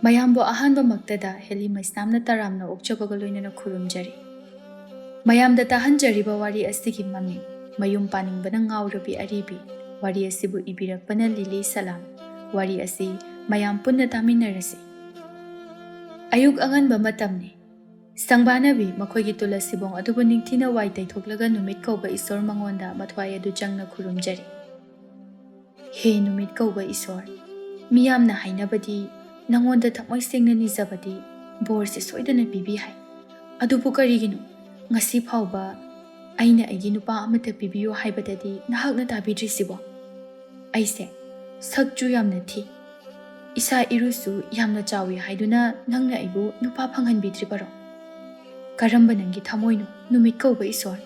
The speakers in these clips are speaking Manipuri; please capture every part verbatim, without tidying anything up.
ꯃꯌꯥꯝꯕꯨ ꯑꯍꯥꯟꯕꯃꯛꯇꯗ ꯍꯦꯂꯤ ꯃꯩꯁꯅꯥꯝꯅ ꯇꯔꯥꯝꯅ ꯑꯣꯛꯆꯕꯒ ꯂꯣꯏꯅꯅ ꯈꯨꯔꯨꯝꯖꯔꯤ꯫ ꯃꯌꯥꯝꯗ ꯇꯥꯍꯟꯖꯔꯤꯕ ꯋꯥꯔꯤ ꯑꯁꯤꯒꯤ ꯃꯃꯤꯡ ꯃꯌꯨꯝ ꯄꯥꯅꯤꯡꯕꯅ ꯉꯥꯎꯔꯕꯤ ꯑꯔꯤꯕꯤ꯫ ꯋꯥꯔꯤ ꯑꯁꯤꯕꯨ ꯏꯕꯤꯔꯛꯄꯅ ꯂꯤꯂꯤ ꯁꯂꯥꯝ꯫ ꯋꯥꯔꯤ ꯑꯁꯤ ꯃꯌꯥꯝ ꯄꯨꯟꯅ ꯇꯥꯃꯤꯟꯅꯔꯁꯤ꯫ ꯑꯌꯨꯛ ꯑꯉꯟꯕ ꯃꯇꯝꯅꯤ꯫ ꯁꯪꯕꯥꯅꯕꯤ ꯃꯈꯣꯏꯒꯤ ꯇꯨꯂꯁꯤꯕꯣꯡ ꯑꯗꯨꯕꯨ ꯅꯤꯡꯊꯤꯅ ꯋꯥꯏ ꯇꯩꯊꯣꯛꯂꯒ ꯅꯨꯃꯤꯠ ꯀꯧꯕ ꯏꯁꯣꯔ ꯃꯉꯣꯟꯗ ꯃꯊ꯭ꯋꯥꯏ ꯑꯗꯨ ꯆꯪꯅ ꯈꯨꯔꯨꯝꯖꯔꯤ꯫ ꯍꯦ ꯅꯨꯃꯤꯠ ꯀꯧꯕ ꯏꯁꯣꯔ, ꯃꯤꯌꯥꯝꯅ ꯍꯥꯏꯅꯕꯗꯤ ꯅꯉꯣꯟꯗ ꯊꯃꯣꯏ ꯁꯦꯡꯅ ꯅꯤꯖꯕꯗꯤ ꯕꯣꯔꯁꯦ ꯁꯣꯏꯗꯅ ꯄꯤꯕꯤ ꯍꯥꯏ꯫ ꯑꯗꯨꯕꯨ ꯀꯔꯤꯒꯤꯅꯣ ꯉꯁꯤ ꯐꯥꯎꯕ ꯑꯩꯅ ꯑꯩꯒꯤ ꯅꯨꯄꯥ ꯑꯃꯠꯇ ꯄꯤꯕꯤꯌꯨ ꯍꯥꯏꯕꯗꯗꯤ ꯅꯍꯥꯛꯅ ꯇꯥꯕꯤꯗ꯭ꯔꯤꯁꯤꯕꯣ? ꯑꯩꯁꯦ ꯁꯛꯁꯨ ꯌꯥꯝꯅ ꯊꯤ, ꯏꯁꯥ ꯏꯔꯨꯁꯨ ꯌꯥꯝꯅ ꯆꯥꯎꯏ ꯍꯥꯏꯗꯨꯅ ꯅꯪꯅ ꯑꯩꯕꯨ ꯅꯨꯄꯥ ꯐꯪꯍꯟꯕꯤꯗ꯭ꯔꯤꯕꯔꯣ? ꯀꯔꯝꯕ ꯅꯪꯒꯤ ꯊꯃꯣꯏꯅꯣ, ꯅꯨꯃꯤꯠ ꯀꯧꯕ ꯏꯁꯣꯔ?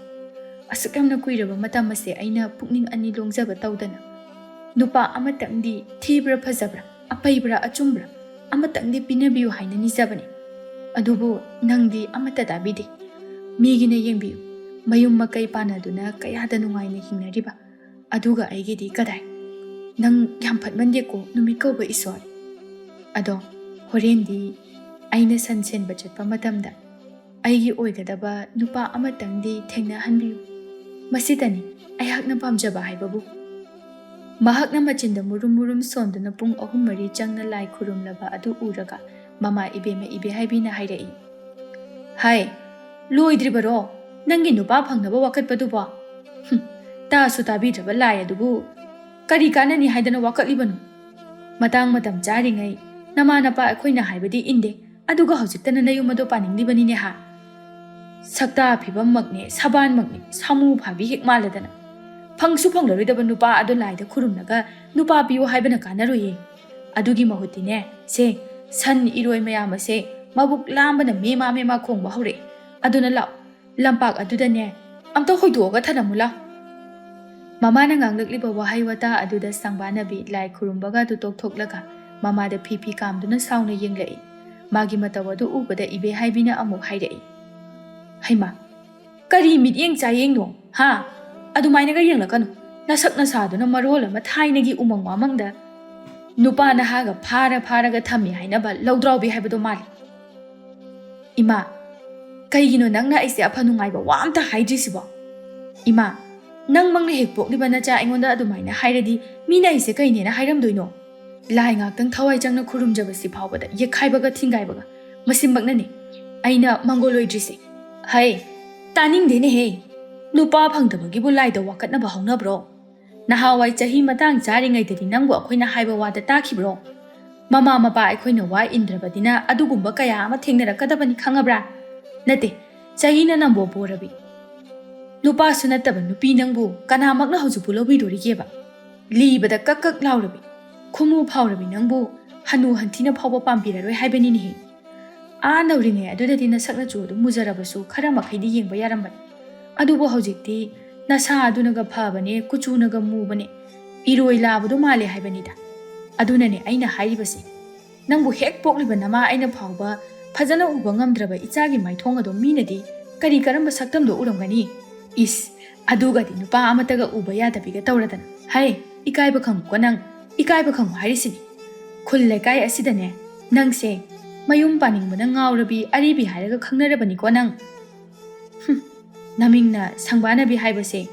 ꯑꯁꯨꯛ ꯌꯥꯝꯅ ꯀꯨꯏꯔꯕ ꯃꯇꯝ ꯑꯁꯦ ꯑꯩꯅ ꯄꯨꯛꯅꯤꯡ ꯑꯅꯤ ꯂꯣꯡꯖꯕ ꯇꯧꯗꯅ, ꯅꯨꯄꯥ ꯑꯃꯇꯪꯗꯤ ꯊꯤꯕ꯭ꯔꯥ ꯐꯖꯕ꯭ꯔꯥ, ꯑꯄꯩꯕ꯭ꯔꯥ ꯑꯆꯨꯝꯕ꯭ꯔꯥ, ꯑꯃꯇꯪꯗꯤ ꯄꯤꯅꯕꯤꯌꯨ ꯍꯥꯏꯅ ꯅꯤꯖꯕꯅꯤ꯫ ꯑꯗꯨꯕꯨ ꯅꯪꯗꯤ ꯑꯃꯠꯇ ꯇꯥꯕꯤꯗꯦ꯫ ꯃꯤꯒꯤꯅ ꯌꯦꯡꯕꯤꯌꯨ, ꯃꯌꯨꯝ ꯃꯀꯩ ꯄꯥꯟꯅꯗꯨꯅ ꯀꯌꯥꯗ ꯅꯨꯡꯉꯥꯏꯅ ꯍꯤꯡꯅꯔꯤꯕ, ꯑꯗꯨꯒ ꯑꯩꯒꯤꯗꯤ ꯀꯗꯥꯏ? ꯅꯪ ꯌꯥꯝ ꯐꯠꯃꯟꯗꯦꯀꯣ, ꯅꯨꯃꯤꯠ ꯀꯧꯕ ꯏꯁꯣꯔ꯫ ꯑꯗꯣ ꯍꯣꯔꯦꯟꯗꯤ ꯑꯩꯅ ꯁꯟ ꯁꯦꯟꯕ ꯆꯠꯄ ꯃꯇꯝꯗ ꯑꯩꯒꯤ ꯑꯣꯏꯒꯗꯕ ꯅꯨꯄꯥ ꯑꯃꯇꯪꯗꯤ ꯊꯦꯡꯅꯍꯟꯕꯤꯌꯨ꯫ ꯃꯁꯤꯇꯅꯤ ꯑꯩꯍꯥꯛꯅ ꯄꯥꯝꯖꯕ ꯍꯥꯏꯕꯕꯨ꯫ ꯃꯍꯥꯛꯅ ꯃꯆꯤꯟꯗ ꯃꯨꯔꯨꯝ ꯃꯨꯔꯨꯝ ꯁꯣꯟꯗꯨꯅ ꯄꯨꯡ ꯑꯍꯨꯝ ꯃꯔꯤ ꯆꯪꯅ ꯂꯥꯏ ꯈꯨꯔꯨꯝꯂꯕ ꯑꯗꯨ ꯎꯔꯒ ꯃꯃꯥ ꯏꯕꯦꯝꯃ ꯏꯕꯦꯍꯥꯏꯕꯤꯅ ꯍꯥꯏꯔꯛꯏ, "ꯍꯥꯏ, ꯂꯣꯏꯗ꯭ꯔꯤꯕꯔꯣ ꯅꯪꯒꯤ ꯅꯨꯄꯥ ꯐꯪꯅꯕ ꯋꯥꯀꯠꯄꯗꯨꯕꯣ? ꯍꯨꯝ, ꯇꯥꯁꯨ ꯇꯥꯕꯤꯗ꯭ꯔꯕ ꯂꯥꯏ ꯑꯗꯨꯕꯨ ꯀꯔꯤ ꯀꯥꯟꯅꯅꯤ ꯍꯥꯏꯗꯅ ꯋꯥꯀꯠꯂꯤꯕꯅꯣ? ꯃꯇꯥꯡ ꯃꯇꯝ ꯆꯥꯔꯤꯉꯩ ꯅꯃꯥ ꯅꯄꯥ ꯑꯩꯈꯣꯏꯅ ꯍꯥꯏꯕꯗꯤ ꯏꯟꯗꯦ, ꯑꯗꯨꯒ ꯍꯧꯖꯤꯛꯇꯅ ꯅꯌꯨꯝ ꯑꯗꯣ ꯄꯥꯅꯤꯡꯂꯤꯕꯅꯤꯅꯦ ꯍꯥ? ꯁꯛꯇꯥ ꯐꯤꯕꯝꯃꯛꯅꯦ, ꯁꯕꯥꯟꯃꯛꯅꯦ, ꯁꯥꯃꯨ ꯐꯥꯕꯤ ꯍꯦꯛ ꯃꯥꯜꯂꯗꯅ꯫ ꯐꯪꯁꯨ ꯐꯪꯂꯔꯣꯏꯗꯕ ꯅꯨꯄꯥ ꯑꯗꯣ ꯂꯥꯏꯗ ꯈꯨꯔꯨꯝꯂꯒ ꯅꯨꯄꯥ ꯄꯤꯌꯨ ꯍꯥꯏꯕꯅ ꯀꯥꯟꯅꯔꯣꯏꯌꯦ꯫ ꯑꯗꯨꯒꯤ ꯃꯍꯨꯠꯇꯤꯅꯦ, ꯁꯦ, ꯁꯟ ꯏꯔꯣꯏ ꯃꯌꯥꯝ ꯑꯁꯦ ꯃꯕꯨꯛ ꯂꯥꯝꯕꯅ ꯃꯦꯃꯥ ꯃꯦꯃꯥ ꯈꯣꯡꯕ ꯍꯧꯔꯛꯑꯦ꯫ ꯑꯗꯨꯅ ꯂꯥꯛꯑꯣ, ꯂꯝꯄꯥꯛ ꯑꯗꯨꯗꯅꯦ ꯑꯝꯇ ꯍꯣꯏꯗꯣꯛꯑꯒ ꯊꯅꯝꯃꯨ ꯂꯥꯎ꯫" ꯃꯃꯥꯅ ꯉꯥꯡꯂꯛꯂꯤꯕ ꯋꯥꯍꯩ ꯋꯥꯇꯥ ꯑꯗꯨꯗ ꯁꯪꯕꯥꯅꯕꯤ ꯂꯥꯏ ꯈꯨꯔꯨꯝꯕꯒ ꯑꯗꯨ ꯇꯣꯛꯊꯣꯛꯂꯒ ꯃꯃꯥꯗ ꯐꯤ ꯐꯤ ꯀꯥꯝꯗꯨꯅ ꯁꯥꯎꯅ ꯌꯦꯡꯂꯛꯏ꯫ ꯃꯥꯒꯤ ꯃꯇꯧ ꯑꯗꯨ ꯎꯕꯗ ꯏꯕꯦꯍꯥꯏꯕꯤꯅ ꯑꯃꯨꯛ ꯍꯥꯏꯔꯛꯏ, "ꯍꯩꯃꯥ, ꯀꯔꯤ ꯃꯤꯠꯌꯦꯡ ꯆꯥꯌꯦꯡꯅꯣ, ꯍꯥ? ꯑꯗꯨꯃꯥꯏꯅꯒ ꯌꯦꯡꯂꯛꯀꯅꯨ꯫ ꯅꯁꯛ ꯅꯁꯥꯗꯨꯅ ꯃꯔꯣꯜ ꯑꯃ ꯊꯥꯏꯅꯒꯤ ꯎꯃꯪ ꯋꯥꯃꯪꯗ ꯅꯨꯄꯥ ꯅꯍꯥꯒ ꯐꯥꯔ ꯐꯥꯔꯒ ꯊꯝꯃꯤ ꯍꯥꯏꯅꯕ ꯂꯧꯗ꯭ꯔꯥꯎꯕꯤ ꯍꯥꯏꯕꯗꯣ ꯃꯥꯜꯂꯤ꯫ ꯏꯃꯥ, ꯀꯩꯒꯤꯅꯣ ꯅꯪꯅ ꯑꯩꯁꯦ ꯑꯐ ꯅꯨꯡꯉꯥꯏꯕ ꯋꯥ ꯑꯝꯇ ꯍꯥꯏꯗ꯭ꯔꯤꯁꯤꯕꯣ? ꯏꯃꯥ, ꯅꯪꯃꯛꯅ ꯍꯦꯛ ꯄꯣꯛꯂꯤꯕ ꯅꯆꯥ ꯑꯩꯉꯣꯟꯗ ꯑꯗꯨꯃꯥꯏꯅ ꯍꯥꯏꯔꯗꯤ ꯃꯤꯅ ꯑꯩꯁꯦ ꯀꯩꯅꯦꯅ ꯍꯥꯏꯔꯝꯗꯣꯏꯅꯣ? ꯂꯥꯏ ꯉꯥꯛꯇꯪ ꯊꯋꯥꯏ ꯆꯪꯅ ꯈꯨꯔꯨꯝꯖꯕꯁꯤ ꯐꯥꯎꯕꯗ ꯌꯦꯛꯈꯥꯏꯕꯒ ꯊꯤꯡꯒꯥꯏꯕꯒ ꯃꯁꯤꯃꯛꯅꯅꯦ ꯑꯩꯅ ꯃꯪꯒꯣꯜ ꯑꯣꯏꯗ꯭ꯔꯤꯁꯦ꯫ ꯍꯩ, ꯇꯥꯅꯤꯡꯗꯦꯅꯦꯍꯦ꯫ ꯅꯨꯄꯥ ꯐꯪꯗꯕꯒꯤꯕꯨ ꯂꯥꯏꯗ ꯋꯥꯀꯠꯅꯕ ꯍꯧꯅꯕ꯭ꯔꯣ? ꯅꯍꯥꯋꯥꯏ ꯆꯍꯤ ꯃꯇꯥꯡ ꯆꯥꯔꯤꯉꯩꯗꯗꯤ ꯅꯪꯕꯨ ꯑꯩꯈꯣꯏꯅ ꯍꯥꯏꯕ ꯋꯥꯗ ꯇꯥꯈꯤꯕ꯭ꯔꯣ? ꯃꯃꯥ ꯃꯄꯥ ꯑꯩꯈꯣꯏꯅ ꯋꯥ ꯏꯟꯗ꯭ꯔꯕꯗꯤꯅ ꯑꯗꯨꯒꯨꯝꯕ ꯀꯌꯥ ꯑꯃ ꯊꯦꯡꯅꯔꯛꯀꯗꯕꯅꯤ ꯈꯪꯉꯕ꯭ꯔꯥ? ꯅꯠꯇꯦ, ꯆꯍꯤꯅ ꯅꯝꯕꯣ ꯄꯣꯔꯕꯤ꯫ ꯅꯨꯄꯥꯁꯨ ꯅꯠꯇꯕ ꯅꯨꯄꯤ ꯅꯪꯕꯨ ꯀꯅꯥꯃꯛꯅ ꯍꯧꯖꯤꯛꯄꯨ ꯂꯧꯕꯤꯗꯣꯔꯤꯒꯦꯕ? ꯂꯤꯕꯗ ꯀꯛ ꯀꯛ ꯂꯥꯎꯔꯕꯤ, ꯈꯨꯃꯨ ꯐꯥꯎꯔꯕꯤ ꯅꯪꯕꯨ ꯍꯅꯨ ꯍꯟꯊꯤꯅ ꯐꯥꯎꯕ ꯄꯥꯝꯕꯤꯔꯔꯣꯏ ꯍꯥꯏꯕꯅꯤꯅꯦꯍꯦ꯫ ꯑꯥ ꯅꯧꯔꯤꯉꯩ ꯑꯗꯨꯗꯗꯤ ꯅꯁꯛ ꯅꯆꯨ ꯑꯗꯨꯝ ꯃꯨꯖꯔꯕꯁꯨ ꯈꯔ ꯃꯈꯩꯗꯤ ꯌꯦꯡꯕ ꯌꯥꯔꯝꯕꯅꯤ꯫ ꯑꯗꯨꯕꯨ ꯍꯧꯖꯤꯛꯇꯤ ꯅꯁꯥ ꯑꯗꯨꯅꯒ ꯐꯕꯅꯦ, ꯀꯨꯆꯨꯅꯒ ꯃꯨꯕꯅꯦ, ꯏꯔꯣꯏ ꯂꯥꯕꯗꯣ ꯃꯥꯜꯂꯦ ꯍꯥꯏꯕꯅꯤꯗ꯫ ꯑꯗꯨꯅꯅꯦ ꯑꯩꯅ ꯍꯥꯏꯔꯤꯕꯁꯦ꯫ ꯅꯪꯕꯨ ꯍꯦꯛ ꯄꯣꯛꯂꯤꯕ ꯅꯃꯥ ꯑꯩꯅ ꯐꯥꯎꯕ ꯐꯖꯅ ꯎꯕ ꯉꯝꯗ꯭ꯔꯕ ꯏꯆꯥꯒꯤ ꯃꯥꯏꯊꯣꯡ ꯑꯗꯣ ꯃꯤꯅꯗꯤ ꯀꯔꯤ ꯀꯔꯝꯕ ꯁꯛꯇꯝꯗꯣ ꯎꯔꯝꯒꯅꯤ? ꯏꯁ, ꯑꯗꯨꯒꯗꯤ ꯅꯨꯄꯥ ꯑꯃꯠꯇꯒ ꯎꯕ ꯌꯥꯗꯕꯤꯒ ꯇꯧꯔꯗꯅ꯫ ꯍꯩ, ꯏꯀꯥꯏꯕ ꯈꯪꯉꯨꯀꯣ ꯅꯪ, ꯏꯀꯥꯏꯕ ꯈꯪꯉꯨ ꯍꯥꯏꯔꯤꯁꯤꯅꯤ꯫ ꯈꯨꯜ ꯂꯩꯀꯥꯏ ꯑꯁꯤꯗꯅꯦ, ꯅꯪꯁꯦ ꯃꯌꯨꯝ ꯄꯥꯅꯤꯡꯕꯅ ꯉꯥꯎꯔꯕꯤ ꯑꯔꯤꯕꯤ ꯍꯥꯏꯔꯒ ꯈꯪꯅꯔꯕꯅꯤꯀꯣ ꯅꯪ꯫ ꯍꯨꯝ, ꯅꯃꯤꯡꯅ ꯁꯪꯕꯥꯅꯕꯤ ꯍꯥꯏꯕꯁꯦ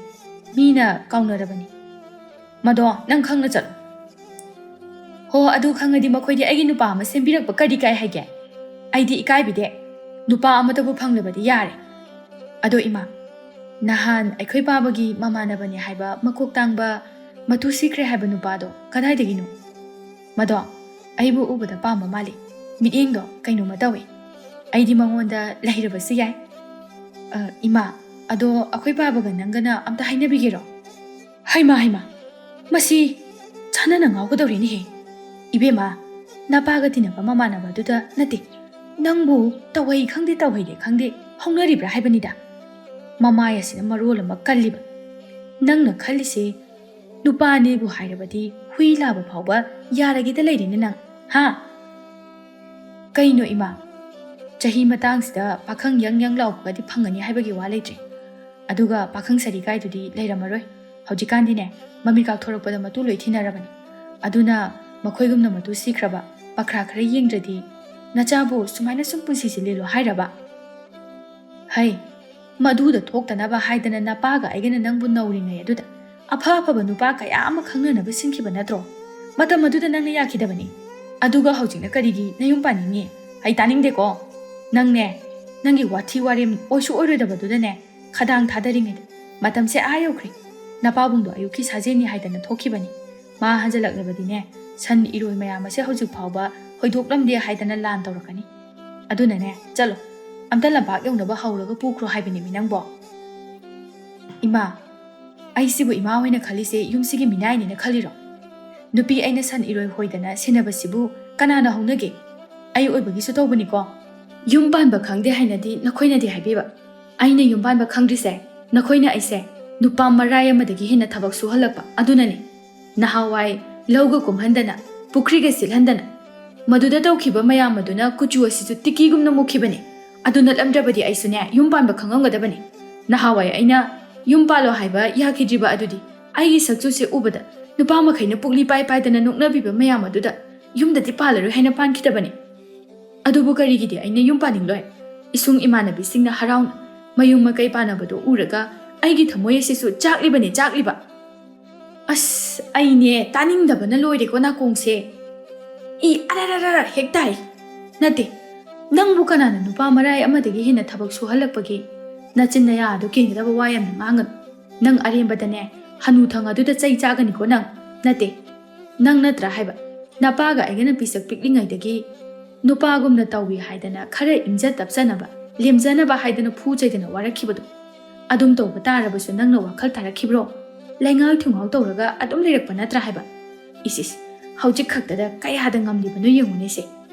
ꯃꯤꯅ ꯀꯥꯎꯅꯔꯕꯅꯤ꯫ ꯃꯗꯣ ꯅꯪ ꯈꯪꯅ ꯆꯠꯂꯣ꯫ ꯍꯣ, ꯑꯗꯨ ꯈꯪꯉꯗꯤ ꯃꯈꯣꯏꯗꯤ ꯑꯩꯒꯤ ꯅꯨꯄꯥ ꯑꯃ ꯁꯦꯝꯕꯤꯔꯛꯄ ꯀꯔꯤ ꯀꯥꯏ ꯍꯥꯏꯒꯦ? ꯑꯩꯗꯤ ꯏꯀꯥꯏꯕꯤꯗꯦ꯫ ꯅꯨꯄꯥ ꯑꯃꯇꯕꯨ ꯐꯪꯂꯕꯗꯤ ꯌꯥꯔꯦ꯫ ꯑꯗꯣ ꯏꯃꯥ, ꯅꯍꯥꯟ ꯑꯩꯈꯣꯏ ꯄꯥꯕꯒꯤ ꯃꯃꯥꯟꯅꯕꯅꯦ ꯍꯥꯏꯕ ꯃꯀꯣꯛ ꯇꯥꯡꯕ ꯃꯇꯨ ꯁꯤꯈ꯭ꯔꯦ ꯍꯥꯏꯕ ꯅꯨꯄꯥꯗꯣ ꯀꯗꯥꯏꯗꯒꯤꯅꯣ? ꯃꯗꯣ ꯑꯩꯕꯨ ꯎꯕꯗ ꯄꯥꯝꯕ ꯃꯥꯜꯂꯤ꯫ ꯃꯤꯠꯌꯦꯡꯗꯣ ꯀꯩꯅꯣꯝꯃ ꯇꯧꯏ꯫ ꯑꯩꯗꯤ ꯃꯉꯣꯟꯗ ꯂꯩꯔꯕꯁꯨ ꯌꯥꯏ꯫ ꯑ, ꯏꯃꯥ, ꯑꯗꯣ ꯑꯩꯈꯣꯏ ꯄꯥꯕꯒ ꯅꯪꯒꯅ ꯑꯝꯇ ꯍꯥꯏꯅꯕꯤꯒꯦꯔꯣ? ꯍꯩꯃꯥ, ꯍꯩꯃꯥ, ꯃꯁꯤ ꯆꯥꯟꯅꯅ ꯉꯥꯎꯒꯗꯧꯔꯦꯅꯦꯍꯦ꯫ ꯏꯕꯦꯝꯃ, ꯅꯄꯥꯒ ꯇꯤꯟꯅꯕ ꯃꯃꯥꯟꯅꯕꯗꯨꯗ ꯅꯠꯇꯦ, ꯅꯪꯕꯨ ꯇꯧꯍꯩ ꯈꯪꯗꯦ, ꯇꯧꯍꯩꯗꯦ ꯈꯪꯗꯦ ꯍꯧꯅꯔꯤꯕ꯭ꯔꯥ ꯍꯥꯏꯕꯅꯤꯗ꯫ ꯃꯃꯥꯏ ꯑꯁꯤꯅ ꯃꯔꯣꯜ ꯑꯃ ꯀꯜꯂꯤꯕ꯫ ꯅꯪꯅ ꯈꯜꯂꯤꯁꯦ ꯅꯨꯄꯥꯅꯦꯕꯨ ꯍꯥꯏꯔꯕꯗꯤ ꯍꯨꯏ ꯂꯥꯕ ꯐꯥꯎꯕ ꯌꯥꯔꯒꯦꯗ ꯂꯩꯔꯦꯅꯦ ꯅꯪ, ꯍꯥ? ꯀꯩꯅꯣ ꯏꯃꯥ, ꯆꯍꯤ ꯃꯇꯥꯡꯁꯤꯗ ꯄꯥꯈꯪ ꯌꯪ ꯌꯪ ꯂꯥꯎꯕꯒꯗꯤ ꯐꯪꯒꯅꯤ ꯍꯥꯏꯕꯒꯤ ꯋꯥ ꯂꯩꯇ꯭ꯔꯦ꯫ ꯑꯗꯨꯒ ꯄꯥꯈꯪ ꯁꯥꯔꯤ ꯀꯥꯏꯗꯨꯗꯤ ꯂꯩꯔꯝꯃꯔꯣꯏ꯫ ꯍꯧꯖꯤꯛꯀꯥꯟꯗꯤꯅꯦ, ꯃꯃꯤꯠ ꯀꯥꯛꯊꯣꯔꯛꯄꯗ ꯃꯇꯨ ꯂꯣꯏ ꯊꯤꯅꯔꯕꯅꯤ꯫ ꯑꯗꯨꯅ ꯃꯈꯣꯏꯒꯨꯝꯅ ꯃꯇꯨ ꯁꯤꯈ꯭ꯔꯕ ꯄꯈ꯭ꯔꯥ ꯈꯔ ꯌꯦꯡꯗ꯭ꯔꯗꯤ ꯅꯆꯥꯕꯨ ꯁꯨꯃꯥꯏꯅ ꯁꯨꯝ ꯄꯨꯟꯁꯤꯁꯦ ꯂꯦꯜꯂꯣ ꯍꯥꯏꯔꯕ? ꯍꯩ, ꯃꯗꯨꯗ ꯊꯣꯛꯇꯅꯕ ꯍꯥꯏꯗꯅ ꯅꯄꯥꯒ ꯑꯩꯒꯅ ꯅꯪꯕꯨ ꯅꯧꯔꯤꯉꯩ ꯑꯗꯨꯗ ꯑꯐ ꯑꯐꯕ ꯅꯨꯄꯥ ꯀꯌꯥ ꯑꯃ ꯈꯪꯅꯅꯕ ꯁꯤꯟꯈꯤꯕ ꯅꯠꯇ꯭ꯔꯣ? ꯃꯇꯝ ꯑꯗꯨꯗ ꯅꯪꯅ ꯌꯥꯈꯤꯗꯕꯅꯤ꯫ ꯑꯗꯨꯒ ꯍꯧꯖꯤꯛꯅ ꯀꯔꯤꯒꯤ ꯅꯌꯨꯝ ꯄꯥꯅꯤꯡꯉꯤ? ꯑꯩ ꯇꯥꯅꯤꯡꯗꯦꯀꯣ꯫ ꯅꯪꯅꯦ, ꯅꯪꯒꯤ ꯋꯥꯊꯤ ꯋꯥꯔꯦꯝ ꯑꯣꯏꯁꯨ ꯑꯣꯏꯔꯣꯏꯗꯕꯗꯨꯗꯅꯦ, ꯈꯗꯥꯡ ꯊꯥꯗꯔꯤꯉꯩꯗ ꯃꯇꯝꯁꯦ ꯑꯥ ꯌꯧꯈ꯭ꯔꯦ꯫ ꯅꯄꯥꯕꯨꯡꯗꯣ ꯑꯌꯨꯛꯀꯤ ꯁꯥꯖꯦꯟꯅꯤ ꯍꯥꯏꯗꯅ ꯊꯣꯛꯈꯤꯕꯅꯤ꯫ ꯃꯥ ꯍꯟꯖꯜꯂꯛꯂꯕꯗꯤꯅꯦ, ꯁꯟ ꯏꯔꯣꯏ ꯃꯌꯥꯝ ꯑꯁꯦ ꯍꯧꯖꯤꯛ ꯐꯥꯎꯕ ꯍꯣꯏꯗꯣꯛꯂꯝꯗꯦ ꯍꯥꯏꯗꯅ ꯂꯥꯟ ꯇꯧꯔꯛꯀꯅꯤ꯫ ꯑꯗꯨꯅꯅꯦ, ꯆꯠꯂꯣ, ꯑꯝꯇ ꯂꯝꯄꯥꯛ ꯌꯧꯅꯕ ꯍꯧꯔꯒ ꯄꯨꯈ꯭ꯔꯣ ꯍꯥꯏꯕꯅꯦꯃꯤ ꯅꯪꯕꯣ꯫ ꯏꯃꯥ, ꯑꯩꯁꯤꯕꯨ ꯏꯃꯥ ꯍꯣꯏꯅ ꯈꯜꯂꯤꯁꯦ ꯌꯨꯝꯁꯤꯒꯤ ꯃꯤꯅꯥꯏꯅꯦꯅ ꯈꯜꯂꯤꯔꯣ? ꯅꯨꯄꯤ ꯑꯩꯅ ꯁꯟ ꯏꯔꯣꯏ ꯍꯣꯏꯗꯅ ꯁꯦꯟꯅꯕꯁꯤꯕꯨ ꯀꯅꯥꯅ ꯍꯧꯅꯒꯦ? ꯑꯩ ꯑꯣꯏꯕꯒꯤꯁꯨ ꯇꯧꯕꯅꯤꯀꯣ꯫ ꯌꯨꯝ ꯄꯥꯟꯕ ꯈꯪꯗꯦ ꯍꯥꯏꯅꯗꯤ ꯅꯈꯣꯏꯅꯗꯤ ꯍꯥꯏꯕꯤꯕ꯫ ꯑꯩꯅ ꯌꯨꯝ ꯄꯥꯟꯕ ꯈꯪꯗ꯭ꯔꯤꯁꯦ ꯅꯈꯣꯏꯅ ꯑꯩꯁꯦ ꯅꯨꯄꯥ ꯃꯔꯥꯏ ꯑꯃꯗꯒꯤ ꯍꯦꯟꯅ ꯊꯕꯛ ꯁꯨꯍꯜꯂꯛꯄ ꯑꯗꯨꯅꯅꯤ꯫ ꯅꯍꯥꯟꯋꯥꯏ ꯂꯧꯒ ꯀꯨꯝꯍꯟꯗꯅ, ꯄꯨꯈ꯭ꯔꯤꯒ ꯁꯤꯠꯍꯟꯗꯅ, ꯃꯗꯨꯗ ꯇꯧꯈꯤꯕ ꯃꯌꯥꯝ ꯑꯗꯨꯅ ꯀꯨꯆꯨ ꯑꯁꯤꯁꯨ ꯇꯤꯀꯤꯒꯨꯝꯅ ꯃꯨꯈꯤꯕꯅꯤ꯫ ꯑꯗꯨ ꯅꯠꯂꯝꯗ꯭ꯔꯕꯗꯤ ꯑꯩꯁꯨꯅꯦ ꯌꯨꯝ ꯄꯥꯟꯕ ꯈꯪꯉꯝꯒꯗꯕꯅꯤ꯫ ꯅꯍꯥꯟꯋꯥꯏ ꯑꯩꯅ ꯌꯨꯝ ꯄꯥꯜꯂꯣ ꯍꯥꯏꯕ ꯌꯥꯈꯤꯗ꯭ꯔꯤꯕ ꯑꯗꯨꯗꯤ ꯑꯩꯒꯤ ꯁꯛꯆꯨꯁꯦ ꯎꯕꯗ ꯅꯨꯄꯥ ꯃꯈꯩꯅ ꯄꯨꯛꯂꯤ ꯄꯥꯏ ꯄꯥꯏꯗꯅ ꯅꯣꯛꯅꯕꯤꯕ ꯃꯌꯥꯝ ꯑꯗꯨꯗ ꯌꯨꯝꯗꯗꯤ ꯄꯥꯜꯂꯔꯣꯏ ꯍꯥꯏꯅ ꯄꯥꯟꯈꯤꯗꯕꯅꯤ꯫ ꯑꯗꯨꯕꯨ ꯀꯔꯤꯒꯤꯗꯤ ꯑꯩꯅ ꯌꯨꯝ ꯄꯥꯅꯤꯡꯂꯣꯏ? ꯏꯁꯨꯡ ꯏꯃꯥꯟꯅꯕꯤꯁꯤꯡꯅ ꯍꯔꯥꯎꯅ ꯃꯌꯨꯝ ꯃꯀꯩ ꯄꯥꯟꯅꯕꯗꯣ ꯎꯔꯒ ꯑꯩꯒꯤ ꯊꯃꯣꯏ ꯑꯁꯤꯁꯨ ꯆꯥꯛꯂꯤꯕꯅꯦ, ꯆꯥꯛꯂꯤꯕ꯫ ꯑꯁ, ꯑꯩꯅꯦ ꯇꯥꯅꯤꯡꯗꯕꯅ ꯂꯣꯏꯔꯦꯀꯣ ꯅꯥꯀꯣꯡꯁꯦ꯫ ꯏ ꯑꯔꯔꯔꯔ ꯍꯦꯛ ꯇꯥꯏ꯫ ꯅꯠꯇꯦ, ꯅꯪꯕꯨ ꯀꯅꯥꯅ ꯅꯨꯄꯥ ꯃꯔꯥꯏ ꯑꯃꯗꯒꯤ ꯍꯦꯟꯅ ꯊꯕꯛ ꯁꯨꯍꯜꯂꯛꯄꯒꯦ? ꯅꯆꯤꯟ ꯅꯌꯥ ꯑꯗꯨ ꯀꯦꯟꯒꯗꯕ ꯋꯥ ꯌꯥꯝꯅ ꯉꯥꯡꯒꯅꯨ꯫ ꯅꯪ ꯑꯔꯦꯝꯕꯗꯅꯦ ꯍꯅꯨꯊꯪ ꯑꯗꯨꯗ ꯆꯩ ꯆꯥꯒꯅꯤꯀꯣ ꯅꯪ꯫ ꯅꯠꯇꯦ, ꯅꯪ ꯅꯠꯇ꯭ꯔꯥ ꯍꯥꯏꯕ? ꯅꯄꯥꯒ ꯑꯩꯒꯅ ꯄꯤꯁꯛ ꯄꯤꯛꯂꯤꯉꯩꯗꯒꯤ ꯅꯨꯄꯥꯒꯨꯝꯅ ꯇꯧꯏ ꯍꯥꯏꯗꯅ ꯈꯔ ꯏꯪꯖ ꯇꯞꯆꯅꯕ, ꯂꯦꯝꯖꯅꯕ ꯍꯥꯏꯗꯅ ꯐꯨ ꯆꯩꯗꯅ ꯋꯥꯔꯛꯈꯤꯕꯗꯣ꯫ ꯑꯗꯨꯝ ꯇꯧꯕ ꯇꯥꯔꯕꯁꯨ ꯅꯪꯅ ꯋꯥꯈꯜ ꯇꯥꯔꯛꯈꯤꯕ꯭ꯔꯣ? ꯂꯩꯉꯥꯛ ꯊꯨꯉꯥꯎ ꯇꯧꯔꯒ ꯑꯗꯨꯝ ꯂꯩꯔꯛꯄ ꯅꯠꯇ꯭ꯔꯥ ꯍꯥꯏꯕ? ꯏꯁ ꯏꯁ, ꯍꯧꯖꯤꯛ ꯈꯛꯇꯗ ꯀꯌꯥꯗ ꯉꯝꯂꯤꯕꯅꯣ ꯌꯦꯡꯉꯨꯅꯦꯁꯦ꯫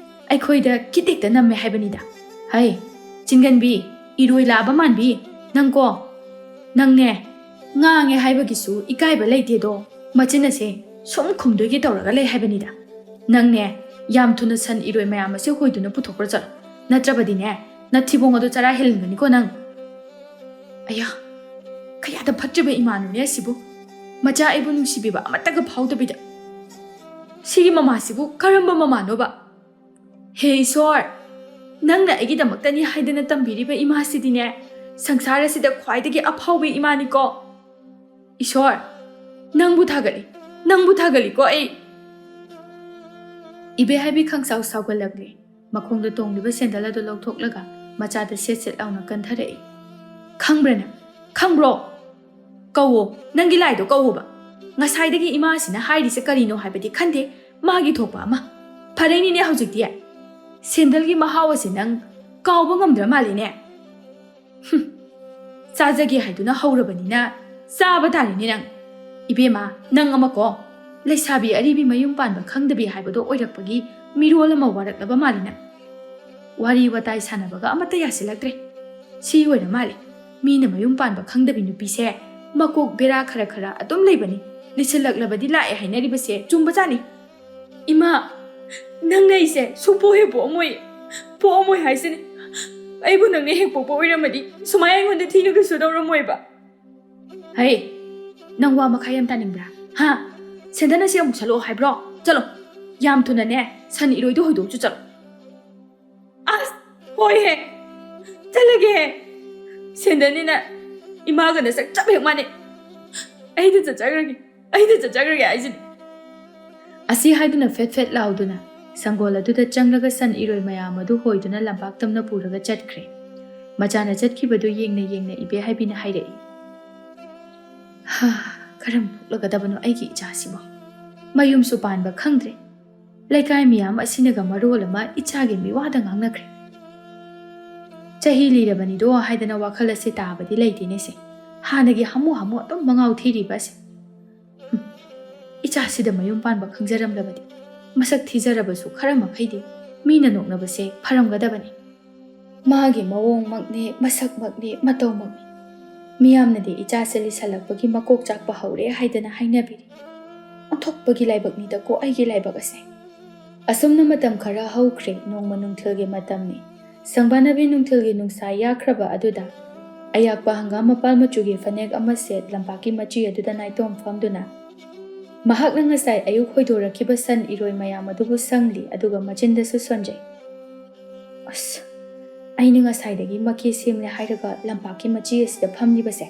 ꯑꯩꯈꯣꯏꯗ ꯀꯤꯇꯦꯛꯇ ꯅꯝꯃꯦ ꯍꯥꯏꯕꯅꯤꯗ꯫ ꯍꯩ, ꯆꯤꯡꯒꯟꯕꯤ, ꯏꯔꯣꯏ ꯂꯥꯕ ꯃꯥꯟꯕꯤ, ꯅꯪꯀꯣ, ꯅꯪꯅꯦ, ꯉꯥꯡꯉꯦ ꯍꯥꯏꯕꯒꯤꯁꯨ ꯏꯀꯥꯏꯕ ꯂꯩꯇꯦꯗꯣ꯫ ꯃꯆꯤꯟ ꯑꯁꯦ ꯁꯨꯝ ꯈꯨꯝꯗꯣꯏꯒꯤ ꯇꯧꯔꯒ ꯂꯩ ꯍꯥꯏꯕꯅꯤꯗ꯫ ꯅꯪꯅꯦ, ꯌꯥꯝ ꯊꯨꯅ ꯁꯟ ꯏꯔꯣꯏ ꯃꯌꯥꯝ ꯑꯁꯦ ꯍꯣꯏꯗꯨꯅ ꯄꯨꯊꯣꯛꯈ꯭ꯔꯣ ꯆꯠꯂꯣ꯫ ꯅꯠꯇ꯭ꯔꯕꯗꯤꯅꯦ, ꯅꯊꯤꯕꯣꯡ ꯑꯗꯣ ꯆꯔꯥ ꯍꯦꯜꯍꯟꯒꯅꯤꯀꯣ ꯅꯪ꯫ ꯑꯌꯥ, ꯀꯌꯥꯗ ꯐꯠꯇ꯭ꯔꯤꯕ ꯏꯃꯥꯅꯣꯅꯦ ꯑꯁꯤꯕꯨ꯫ ꯃꯆꯥ ꯑꯩꯕꯨ ꯅꯨꯡꯁꯤꯕꯤꯕ ꯑꯃꯠꯇꯒ ꯐꯥꯎꯗꯕꯤꯗ꯫ ꯁꯤꯒꯤ ꯃꯃꯥꯁꯤꯕꯨ ꯀꯔꯝꯕ ꯃꯃꯥꯅꯣꯕ? ꯍꯦ ꯏꯁꯣꯔ, ꯅꯪꯅ ꯑꯩꯒꯤꯗꯃꯛꯇꯅꯤ ꯍꯥꯏꯗꯅ ꯇꯝꯕꯤꯔꯤꯕ ꯏꯃꯥꯁꯤꯗꯤꯅꯦ, ꯁꯪꯁꯥꯔ ꯑꯁꯤꯗ ꯈ꯭ꯋꯥꯏꯗꯒꯤ ꯑꯐꯥꯎꯕ ꯏꯃꯥꯅꯤꯀꯣ꯫ ꯏꯁꯣꯔ, ꯅꯪꯕꯨ ꯊꯥꯒꯠꯂꯤ, ꯅꯪꯕꯨ ꯊꯥꯒꯠꯂꯤꯀꯣ ꯑꯩ꯫ ꯏꯕꯦꯍꯥꯏꯕꯤ ꯈꯪꯁꯥꯎ ꯁꯥꯎꯒꯠꯂꯛꯂꯦ꯫ ꯃꯈꯣꯡꯗ ꯇꯣꯡꯂꯤꯕ ꯁꯦꯟꯗꯜ ꯑꯗꯨ ꯂꯧꯊꯣꯛꯂꯒ ꯃꯆꯥꯗ ꯁꯦꯠ ꯁꯦꯠ ꯂꯥꯎꯅ ꯀꯟꯊꯔꯛꯏ꯫ "ꯈꯪꯕ꯭ꯔꯥ ꯅꯪ? ꯈꯪꯕ꯭ꯔꯣ? ꯀꯧꯋꯣ, ꯅꯪꯒꯤ ꯂꯥꯏꯗꯣ ꯀꯧꯋꯣꯕ꯫ ꯉꯁꯥꯏꯗꯒꯤ ꯏꯃꯥꯁꯤꯅ ꯍꯥꯏꯔꯤꯁꯦ ꯀꯔꯤꯅꯣ ꯍꯥꯏꯕꯗꯤ ꯈꯟꯗꯦ, ꯃꯥꯒꯤ ꯊꯣꯛꯄ ꯑꯃ꯫ ꯐꯔꯦꯅꯤꯅꯦ ꯍꯧꯖꯤꯛꯇꯤ꯫ ꯁꯦꯟꯗꯜꯒꯤ ꯃꯍꯥꯎ ꯑꯁꯦ ꯅꯪ ꯀꯥꯎꯕ ꯉꯝꯗ꯭ꯔ ꯃꯥꯜꯂꯦꯅꯦ꯫ ꯍꯨꯝ, ꯆꯥꯖꯒꯦ ꯍꯥꯏꯗꯨꯅ ꯍꯧꯔꯕꯅꯤꯅ ꯆꯥꯕ ꯇꯥꯔꯦꯅꯦ ꯅꯪ꯫ ꯏꯕꯦꯝꯃ, ꯅꯪ ꯑꯃꯀꯣ, ꯂꯩꯁꯥꯕꯤ ꯑꯔꯤꯕꯤ ꯃꯌꯨꯝ ꯄꯥꯟꯕ ꯈꯪꯗꯕꯤ ꯍꯥꯏꯕꯗꯣ ꯑꯣꯏꯔꯛꯄꯒꯤ ꯃꯤꯔꯣꯜ ꯑꯃ ꯋꯥꯔꯛꯂꯕ ꯃꯥꯜꯂꯦ ꯅꯪ꯫ ꯋꯥꯔꯤ ꯋꯥꯇꯥꯏ ꯁꯥꯟꯅꯕꯒ ꯑꯃꯠꯇ ꯌꯥꯁꯤꯜꯂꯛꯇ꯭ꯔꯦ꯫ ꯁꯤ ꯑꯣꯏꯔ ꯃꯥꯜꯂꯦ꯫ ꯃꯤꯅ ꯃꯌꯨꯝ ꯄꯥꯟꯕ ꯈꯪꯗꯕꯤ ꯅꯨꯄꯤꯁꯦ ꯃꯀꯣꯛ ꯕꯦꯔꯥ ꯈꯔ ꯈꯔ ꯑꯗꯨꯝ ꯂꯩꯕꯅꯤ꯫ ꯂꯤꯁꯤꯜꯂꯛꯂꯕꯗꯤ ꯂꯥꯛꯑꯦ ꯍꯥꯏꯅꯔꯤꯕꯁꯦ ꯆꯨꯝꯕꯖꯥꯠꯅꯤ꯫ ꯏꯃꯥ, ꯅꯪꯅ ꯑꯩꯁꯦ ꯁꯨꯡꯄꯣꯛ ꯍꯦꯛ ꯄꯣꯛꯑꯝꯃꯣꯏ꯫ ꯄꯣꯛꯑꯝꯃꯣꯏ ꯍꯥꯏꯁꯤꯅꯤ꯫ ꯑꯩꯕꯨ ꯅꯪꯅ ꯍꯦꯛ ꯄꯣꯛꯄ ꯑꯣꯏꯔꯝꯃꯗꯤ ꯁꯨꯃꯥꯏꯅ ꯑꯩꯉꯣꯟꯗ ꯊꯤꯅ ꯀꯩꯁꯨ ꯇꯧꯔꯝꯃꯣꯏꯕ꯫ ꯍꯩ, ꯅꯪ ꯋꯥ ꯃꯈꯥ ꯌꯥꯝ ꯇꯥꯅꯤꯡꯕ꯭ꯔꯥ? ꯍꯥ? ꯁꯦꯟꯗꯜ ꯑꯁꯤ ꯑꯃꯨꯛ ꯁꯠꯂꯛꯑꯣ ꯍꯥꯏꯕ꯭ꯔꯣ? ꯆꯠꯂꯣ, ꯌꯥꯝ ꯊꯨꯅꯅꯦ ꯁꯟ ꯏꯔꯣꯏꯗꯣ ꯍꯣꯏꯗꯣꯛꯎꯆꯣ ꯆꯠꯂꯣ꯫ ꯑꯁ, ꯍꯣꯏꯍꯦ, ꯆꯠꯂꯒꯦꯍꯦ꯫ ꯁꯦꯟꯗꯜꯅꯤꯅ ꯏꯃꯥꯒ ꯅꯁꯛ ꯆꯞ ꯍꯦꯛ ꯃꯥꯟꯅꯩ꯫ ꯑꯩꯗꯤ ꯆꯠꯆꯈ꯭ꯔꯒꯦ, ꯑꯩꯗꯤ ꯆꯠꯆꯈ꯭ꯔꯒꯦ ꯍꯥꯏꯁꯤꯅꯤ꯫ ꯑꯁꯤ ꯍꯥꯏꯗꯨꯅ ꯐꯦꯠ ꯐꯦꯠ ꯂꯥꯎꯗꯨꯅ ꯁꯪꯒꯣꯜ ꯑꯗꯨꯗ ꯆꯪꯂꯒ ꯁꯟ ꯏꯔꯣꯏ ꯃꯌꯥꯝ ꯑꯗꯨ ꯍꯣꯏꯗꯨꯅ ꯂꯝꯄꯥꯛ ꯇꯝꯅ ꯄꯨꯔꯒ ꯆꯠꯈ꯭ꯔꯦ꯫ ꯃꯆꯥꯅ ꯆꯠꯈꯤꯕꯗꯨ ꯌꯦꯡꯅ ꯌꯦꯡꯅ ꯏꯕꯦꯍꯥꯏꯕꯤꯅ ꯍꯥꯏꯔꯛꯏ, "ꯍꯥ, ꯀꯔꯝ ꯄꯣꯛꯂꯒꯗꯕꯅꯣ ꯑꯩꯒꯤ ꯏꯆꯥꯁꯤꯕꯣ? ꯃꯌꯨꯝꯁꯨ ꯄꯥꯟꯕ ꯈꯪꯗ꯭ꯔꯦ꯫ ꯂꯩꯀꯥꯏ ꯃꯤꯌꯥꯝ ꯑꯁꯤꯅꯒ ꯃꯔꯣꯜ ꯑꯃ ꯏꯆꯥꯒꯤ ꯃꯤꯋꯥꯗ ꯉꯥꯡꯅꯈ꯭ꯔꯦ꯫ ꯆꯍꯤ ꯂꯤꯔꯕꯅꯤꯗꯣ ꯍꯥꯏꯗꯅ ꯋꯥꯈꯜ ꯑꯁꯦ ꯇꯥꯕꯗꯤ ꯂꯩꯇꯦꯅꯦꯁꯦ꯫ ꯍꯥꯟꯅꯒꯤ ꯍꯥꯃꯨ ꯍꯥꯃꯨ ꯑꯗꯨꯝ ꯃꯉꯥꯎ ꯊꯤꯔꯤꯕ ꯑꯁꯦ꯫ ꯍꯨꯝ, ꯏꯆꯥꯁꯤꯗ ꯃꯌꯨꯝ ꯄꯥꯟꯕ ꯈꯪꯖꯔꯝꯂꯕꯗꯤ, ꯃꯁꯛ ꯊꯤꯖꯔꯕꯁꯨ ꯈꯔ ꯃꯈꯩꯗꯤ ꯃꯤꯅ ꯅꯣꯛꯅꯕꯁꯦ ꯐꯔꯝꯒꯗꯕꯅꯤ꯫ ꯃꯥꯒꯤ ꯃꯑꯣꯡꯃꯛꯅꯦ, ꯃꯁꯛꯃꯛꯅꯦ, ꯃꯇꯧꯃꯛꯅꯦ꯫ ꯃꯤꯌꯥꯝꯅꯗꯤ ꯏꯆꯥꯁꯦ ꯂꯤꯁꯜꯂꯛꯄꯒꯤ ꯃꯀꯣꯛ ꯆꯥꯛꯄ ꯍꯧꯔꯦ ꯍꯥꯏꯗꯅ ꯍꯥꯏꯅꯕꯤꯔꯤ꯫ ꯑꯣꯟꯊꯣꯛꯄꯒꯤ ꯂꯥꯏꯕꯛꯅꯤꯗꯀꯣ ꯑꯩꯒꯤ ꯂꯥꯏꯕꯛ ꯑꯁꯦ꯫" ꯑꯁꯨꯝꯅ ꯃꯇꯝ ꯈꯔ ꯍꯧꯈ꯭ꯔꯦ꯫ ꯅꯣꯡꯃ ꯅꯨꯡꯊꯤꯜꯒꯤ ꯃꯇꯝꯅꯤ꯫ ꯁꯪꯕꯥꯅꯕꯤ ꯅꯨꯡꯊꯤꯜꯒꯤ ꯅꯨꯡꯁꯥ ꯌꯥꯛꯈ꯭ꯔꯕ ꯑꯗꯨꯗ ꯑꯌꯥꯛꯄ ꯍꯪꯒꯥꯝ ꯃꯄꯥꯜ ꯃꯆꯨꯒꯤ ꯐꯅꯦꯛ ꯑꯃ ꯁꯦꯠ ꯂꯝꯄꯥꯛꯀꯤ ꯃꯆꯤ ꯑꯗꯨꯗ ꯅꯥꯏꯇꯣꯝ ꯐꯝꯗꯨꯅ ꯃꯍꯥꯛꯅ ꯉꯁꯥꯏ ꯑꯌꯨꯛ ꯍꯣꯏꯗꯣꯔꯛꯈꯤꯕ ꯁꯟ ꯏꯔꯣꯏ ꯃꯌꯥꯝ ꯑꯗꯨꯕꯨ ꯁꯪꯂꯤ, ꯑꯗꯨꯒ ꯃꯆꯤꯟꯗꯁꯨ ꯁꯣꯟꯖꯩ꯫ "ꯑꯁ, ꯑꯩꯅ ꯉꯁꯥꯏꯗꯒꯤ ꯃꯀꯦ ꯁꯦꯝꯂꯦ ꯍꯥꯏꯔꯒ ꯂꯝꯄꯥꯛꯀꯤ ꯃꯆꯤ ꯑꯁꯤꯗ ꯐꯝꯂꯤꯕꯁꯦ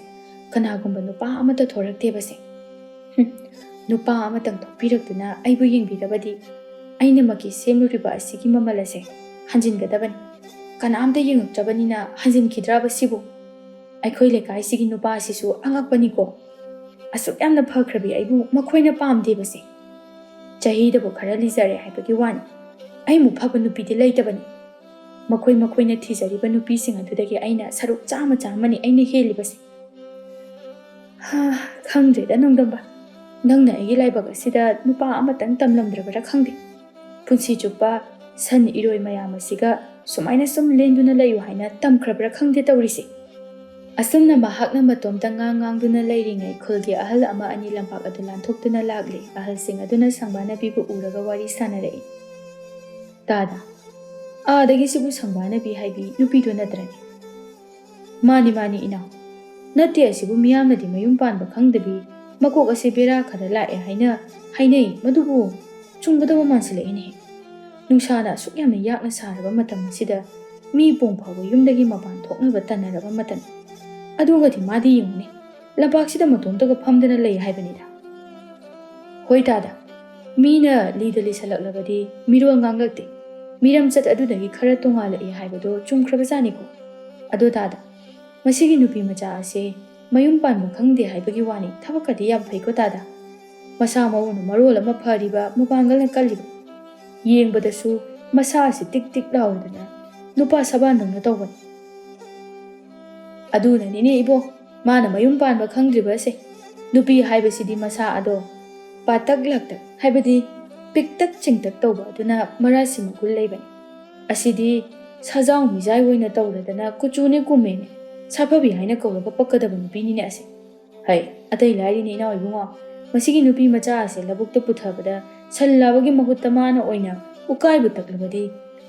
ꯀꯅꯥꯒꯨꯝꯕ ꯅꯨꯄꯥ ꯑꯃꯠꯇ ꯊꯣꯔꯛꯇꯦꯕꯁꯦ꯫ ꯍꯨꯝ, ꯅꯨꯄꯥ ꯑꯃꯇꯪ ꯊꯣꯛꯄꯤꯔꯛꯇꯨꯅ ꯑꯩꯕꯨ ꯌꯦꯡꯕꯤꯔꯕꯗꯤ ꯑꯩꯅ ꯃꯀꯦ ꯁꯦꯝꯂꯨꯔꯤꯕ ꯑꯁꯤꯒꯤ ꯃꯃꯜ ꯑꯁꯦ ꯍꯟꯖꯤꯟꯒꯗꯕꯅꯤ꯫ ꯀꯅꯥꯝꯇ ꯌꯦꯡꯉꯛꯇ꯭ꯔꯕꯅꯤꯅ ꯍꯟꯖꯤꯟꯈꯤꯗ꯭ꯔꯕ ꯁꯤꯕꯨ? ꯑꯩꯈꯣꯏ ꯂꯩꯀꯥꯏꯁꯤꯒꯤ ꯅꯨꯄꯥ ꯑꯁꯤꯁꯨ ꯑꯉꯛꯄꯅꯤꯀꯣ꯫ ꯑꯁꯨꯛ ꯌꯥꯝꯅ ꯐꯈ꯭ꯔꯕꯤ ꯑꯩꯕꯨ ꯃꯈꯣꯏꯅ ꯄꯥꯝꯗꯦꯕꯁꯦ꯫ ꯆꯍꯤꯗꯕꯨ ꯈꯔ ꯂꯤꯖꯔꯦ ꯍꯥꯏꯕꯒꯤ ꯋꯥꯅꯤ꯫ ꯑꯩꯃꯨꯛ ꯐꯕ ꯅꯨꯄꯤꯗꯤ ꯂꯩꯇꯕꯅꯤ꯫ ꯃꯈꯣꯏ ꯃꯈꯣꯏꯅ ꯊꯤꯖꯔꯤꯕ ꯅꯨꯄꯤꯁꯤꯡ ꯑꯗꯨꯗꯒꯤ ꯑꯩꯅ ꯁꯔꯨꯛ ꯆꯥꯝꯃ ꯆꯥꯝꯃꯅꯤ ꯑꯩꯅ ꯍꯦꯜꯂꯤꯕꯁꯦ꯫ ꯍꯥ, ꯈꯪꯗ꯭ꯔꯦꯗ ꯅꯣꯡꯗꯝꯕ꯫ ꯅꯪꯅ ꯑꯩꯒꯤ ꯂꯥꯏꯕꯛ ꯑꯁꯤꯗ ꯅꯨꯄꯥ ꯑꯃꯇꯪ ꯇꯝꯂꯝꯗ꯭ꯔꯕꯔꯥ ꯈꯪꯗꯦ꯫ ꯄꯨꯟꯁꯤ ꯆꯨꯞꯄ ꯁꯟ ꯏꯔꯣꯏ ꯃꯌꯥꯝ ꯑꯁꯤꯒ ꯁꯨꯃꯥꯏꯅ ꯁꯨꯝ ꯂꯦꯟꯗꯨꯅ ꯂꯩꯌꯨ ꯍꯥꯏꯅ ꯇꯝꯈ꯭ꯔꯕ꯭ꯔꯥ ꯈꯪꯗꯦ ꯇꯧꯔꯤꯁꯦ꯫ ꯑꯁꯨꯝꯅ ꯃꯍꯥꯛꯅ ꯃꯇꯣꯝꯇ ꯉꯥꯡ ꯉꯥꯡꯗꯨꯅ ꯂꯩꯔꯤꯉꯩ ꯈꯨꯜꯒꯤ ꯑꯍꯜ ꯑꯃ ꯑꯅꯤ ꯂꯝꯄꯥꯛ ꯑꯗꯨ ꯂꯥꯟꯊꯣꯛꯇꯨꯅ ꯂꯥꯛꯂꯦ꯫ ꯑꯍꯜꯁꯤꯡ ꯑꯗꯨꯅ ꯁꯪꯕꯥꯅꯕꯤꯕꯨ ꯎꯔꯒ ꯋꯥꯔꯤ ꯁꯥꯟꯅꯔꯛꯏ꯫ "ꯇꯥꯗ, ꯑꯥꯗꯒꯤ ꯁꯤꯕꯨ ꯁꯪꯕꯥꯅꯕꯤ ꯍꯥꯏꯕꯤ ꯅꯨꯄꯤꯗꯨ ꯅꯠꯇ꯭ꯔꯅꯦ?" "ꯃꯥꯅꯤ, ꯃꯥꯅꯤ ꯏꯅꯥꯎ꯫ ꯅꯠꯇꯦ, ꯑꯁꯤꯕꯨ ꯃꯤꯌꯥꯝꯅꯗꯤ ꯃꯌꯨꯝ ꯄꯥꯟꯕ ꯈꯪꯗꯕꯤ, ꯃꯀꯣꯛ ꯑꯁꯦ ꯕꯦꯔꯥ ꯈꯔ ꯂꯥꯛꯑꯦ ꯍꯥꯏꯅ ꯍꯥꯏꯅꯩ꯫ ꯃꯗꯨꯕꯨ ꯆꯨꯝꯒꯗꯕ ꯃꯥꯟꯁꯤꯜꯂꯛꯏꯅꯦ꯫ ꯅꯨꯡꯁꯥꯅ ꯑꯁꯨꯛ ꯌꯥꯝꯅ ꯌꯥꯛꯅ ꯁꯥꯔꯕ ꯃꯇꯝ ꯑꯁꯤꯗ ꯃꯤ ꯄꯣꯡ ꯐꯥꯎꯕ ꯌꯨꯝꯗꯒꯤ ꯃꯄꯥꯟ ꯊꯣꯛꯅꯕ ꯇꯟꯅꯔꯕ ꯃꯇꯝ꯫ ꯑꯗꯨꯒꯗꯤ ꯃꯥꯗꯤ ꯌꯦꯡꯉꯨꯅꯦ, ꯂꯝꯄꯥꯛꯁꯤꯗ ꯃꯇꯣꯝꯇꯒ ꯐꯝꯗꯅ ꯂꯩ ꯍꯥꯏꯕꯅꯤꯗ꯫" "ꯍꯣꯏ ꯇꯥꯗ, ꯃꯤꯅ ꯂꯤꯗ ꯂꯤꯁꯜꯂꯛꯂꯕꯗꯤ ꯃꯤꯔꯣꯜ ꯉꯥꯡꯂꯛꯇꯦ꯫ ꯃꯤꯔꯝꯆꯠ ꯑꯗꯨꯗꯒꯤ ꯈꯔ ꯇꯣꯉꯥꯜꯂꯛꯏ ꯍꯥꯏꯕꯗꯣ ꯆꯨꯝꯈ꯭ꯔꯕꯖꯥꯠꯅꯤꯀꯣ꯫ ꯑꯗꯣ ꯇꯥꯗ, ꯃꯁꯤꯒꯤ ꯅꯨꯄꯤ ꯃꯆꯥ ꯑꯁꯦ ꯃꯌꯨꯝ ꯄꯥꯟꯕ ꯈꯪꯗꯦ ꯍꯥꯏꯕꯒꯤ ꯋꯥꯅꯤ, ꯊꯕꯛꯀꯗꯤ ꯌꯥꯝ ꯐꯩꯀꯣ ꯇꯥꯗ꯫ ꯃꯁꯥ ꯃꯎꯅ ꯃꯔꯣꯜ ꯑꯃ ꯐꯔꯤꯕ, ꯃꯄꯥꯡꯒꯜꯅ ꯀꯜꯂꯤꯕ꯫ ꯌꯦꯡꯕꯗꯁꯨ ꯃꯁꯥ ꯑꯁꯤ ꯇꯤꯛ ꯇꯤꯛ ꯂꯥꯎꯔꯗꯅ ꯅꯨꯄꯥ ꯁꯕꯥꯟꯗꯧꯅ ꯇꯧꯕꯅꯤ꯫" "ꯑꯗꯨꯅꯅꯤꯅꯦ ꯏꯕꯣ, ꯃꯥꯅ ꯃꯌꯨꯝ ꯄꯥꯟꯕ ꯈꯪꯗ꯭ꯔꯤꯕ ꯑꯁꯦ꯫ ꯅꯨꯄꯤ ꯍꯥꯏꯕꯁꯤꯗꯤ ꯃꯁꯥ ꯑꯗꯣ ꯄꯥꯇꯛ ꯂꯥꯛꯇꯛ, ꯍꯥꯏꯕꯗꯤ ꯄꯤꯛꯇꯛ ꯆꯤꯡꯇꯛ ꯇꯧꯕ ꯑꯗꯨꯅ ꯃꯔꯥꯁꯤ ꯃꯒꯨꯟ ꯂꯩꯕꯅꯤ꯫ ꯑꯁꯤꯗꯤ ꯁꯥꯖꯥꯎ ꯃꯤꯖꯥꯏ ꯑꯣꯏꯅ ꯇꯧꯔꯗꯅ ꯀꯨꯆꯨꯅꯦ ꯀꯨꯝꯃꯦꯅꯦ ꯁꯥꯐꯕꯤ ꯍꯥꯏꯅ ꯀꯧꯔꯒ ꯄꯛꯀꯗꯕ ꯅꯨꯄꯤꯅꯤꯅꯦ ꯑꯁꯦ꯫ ꯍꯩ, ꯑꯇꯩ ꯂꯥꯏꯔꯤꯅꯦ ꯏꯅꯥꯎ ꯏꯕꯨꯡꯉꯣ, ꯃꯁꯤꯒꯤ ꯅꯨꯄꯤ ꯃꯆꯥ ꯑꯁꯦ ꯂꯧꯕꯨꯛꯇ ꯄꯨꯊꯕꯗ ꯁꯟ ꯂꯥꯕꯒꯤ ꯃꯍꯨꯠꯇ ꯃꯥꯅ ꯑꯣꯏꯅ ꯎꯀꯥꯏꯕꯨ ꯇꯛꯂꯕꯗꯤ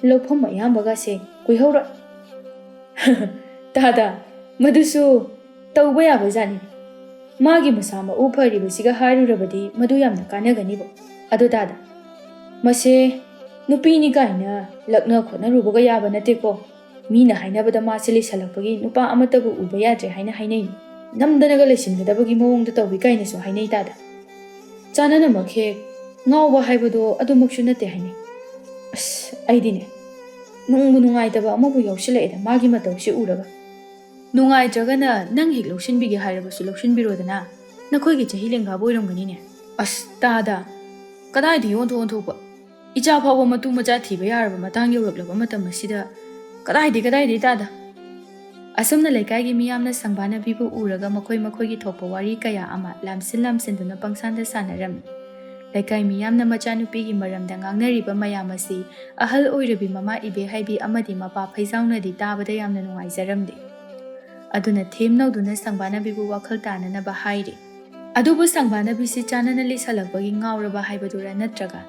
ꯂꯧꯐꯝ ꯑꯌꯥꯝꯕꯒꯁꯦ ꯀꯨꯏꯍꯧꯔꯣꯏ꯫" "ꯇꯥꯗ, ꯃꯗꯨꯁꯨ ꯇꯧꯕ ꯌꯥꯕ ꯖꯥꯠꯅꯤ꯫" ꯃꯥꯒꯤ ꯃꯁꯥ ꯃꯎ ꯐꯔꯤꯕꯁꯤꯒ ꯍꯥꯏꯔꯨꯔꯕꯗꯤ ꯃꯗꯨ ꯌꯥꯝꯅ ꯀꯥꯟꯅꯒꯅꯤꯕꯣ꯫ ꯑꯗꯣ ꯇꯥꯗ, ꯃꯁꯦ ꯅꯨꯄꯤꯅꯤ ꯀꯥꯏꯅ ꯂꯛꯅ ꯈꯣꯠꯅꯔꯨꯕꯒ ꯌꯥꯕ ꯅꯠꯇꯦꯀꯣ꯫ ꯃꯤꯅ ꯍꯥꯏꯅꯕꯗ ꯃꯥꯁꯦ ꯂꯤꯁꯜꯂꯛꯄꯒꯤ ꯅꯨꯄꯥ ꯑꯃꯠꯇꯕꯨ ꯎꯕ ꯌꯥꯗ꯭ꯔꯦ ꯍꯥꯏꯅ ꯍꯥꯏꯅꯩ꯫ ꯅꯝꯗꯅꯒ ꯂꯩꯁꯤꯟꯒꯗꯕꯒꯤ ꯃꯑꯣꯡꯗ ꯇꯧꯏ ꯀꯥꯏꯅꯁꯨ ꯍꯥꯏꯅꯩ ꯇꯥꯗ꯫ ꯆꯥꯅꯅꯃꯛ ꯍꯦꯛ ꯉꯥꯎꯕ ꯍꯥꯏꯕꯗꯣ ꯑꯗꯨꯃꯛꯁꯨ ꯅꯠꯇꯦ ꯍꯥꯏꯅꯩ꯫ ꯑꯁ, ꯑꯩꯗꯤꯅꯦ, ꯅꯨꯡꯕꯨ ꯅꯨꯡꯉꯥꯏꯇꯕ ꯑꯃꯕꯨ ꯌꯥꯎꯁꯤꯜꯂꯛꯑꯦꯗ ꯃꯥꯒꯤ ꯃꯇꯧꯁꯤ ꯎꯔꯒ꯫ ꯅꯨꯡꯉꯥꯏꯇ꯭ꯔꯒꯅ ꯅꯪ ꯍꯦꯛ ꯂꯧꯁꯤꯟꯕꯤꯒꯦ ꯍꯥꯏꯔꯕꯁꯨ ꯂꯧꯁꯤꯟꯕꯤꯔꯣꯗꯅ꯫ ꯅꯈꯣꯏꯒꯤ ꯆꯍꯤ ꯂꯦꯡꯒꯥꯕꯨ ꯑꯣꯏꯔꯝꯒꯅꯤꯅꯦ꯫ ꯑꯁ, ꯇꯥꯗ, ꯀꯗꯥꯏꯗꯒꯤ ꯑꯣꯟꯊꯣꯛ ꯑꯣꯟꯊꯣꯛꯄ? ꯏꯆꯥ ꯐꯥꯎꯕ ꯃꯇꯨ ꯃꯆꯥ ꯊꯤꯕ ꯌꯥꯔꯕ ꯃꯇꯥꯡ ꯌꯧꯔꯛꯂꯕ ꯃꯇꯝ ꯑꯁꯤꯗ ꯀꯗꯥꯏꯗꯩ, ꯀꯗꯥꯏꯗꯩ ꯇꯥꯗ? ꯑꯁꯨꯝꯅ ꯂꯩꯀꯥꯏꯒꯤ ꯃꯤꯌꯥꯝꯅ ꯁꯪꯕꯥꯅꯕꯤꯕꯨ ꯎꯔꯒ ꯃꯈꯣꯏ ꯃꯈꯣꯏꯒꯤ ꯊꯣꯛꯄ ꯋꯥꯔꯤ ꯀꯌꯥ ꯑꯃ ꯂꯥꯝꯁꯤꯟ ꯂꯥꯝꯁꯤꯟꯗꯨꯅ ꯄꯪꯁꯥꯟꯗ ꯁꯥꯟꯅꯔꯝꯃꯤ꯫ ꯂꯩꯀꯥꯏ ꯃꯤꯌꯥꯝꯅ ꯃꯆꯥꯅꯨꯄꯤꯒꯤ ꯃꯔꯝꯗ ꯉꯥꯡꯅꯔꯤꯕ ꯃꯌꯥꯝ ꯑꯁꯤ ꯑꯍꯜ ꯑꯣꯏꯔꯕꯤ ꯃꯃꯥ ꯏꯕꯦꯍꯩꯕꯤ ꯑꯃꯗꯤ ꯃꯄꯥ ꯐꯩꯖꯥꯎꯅꯗꯤ ꯇꯥꯕꯗ ꯌꯥꯝꯅ ꯅꯨꯡꯉꯥꯏꯖꯔꯝꯗꯦ꯫ ꯑꯗꯨꯅ ꯊꯦꯝ ꯅꯧꯗꯨꯅ ꯁꯪꯕꯥꯅꯕꯤꯕꯨ ꯋꯥꯈꯜ ꯇꯥꯅꯅꯕ ꯍꯥꯏꯔꯤ꯫ ꯑꯗꯨꯕꯨ ꯁꯪꯕꯥꯅꯕꯤꯁꯤ ꯆꯥꯅꯅ ꯂꯤꯁꯜꯂꯛꯄꯒꯤ ꯉꯥꯎꯔꯕ ꯍꯥꯏꯕꯗꯨꯔ ꯅꯠꯇ꯭ꯔꯒ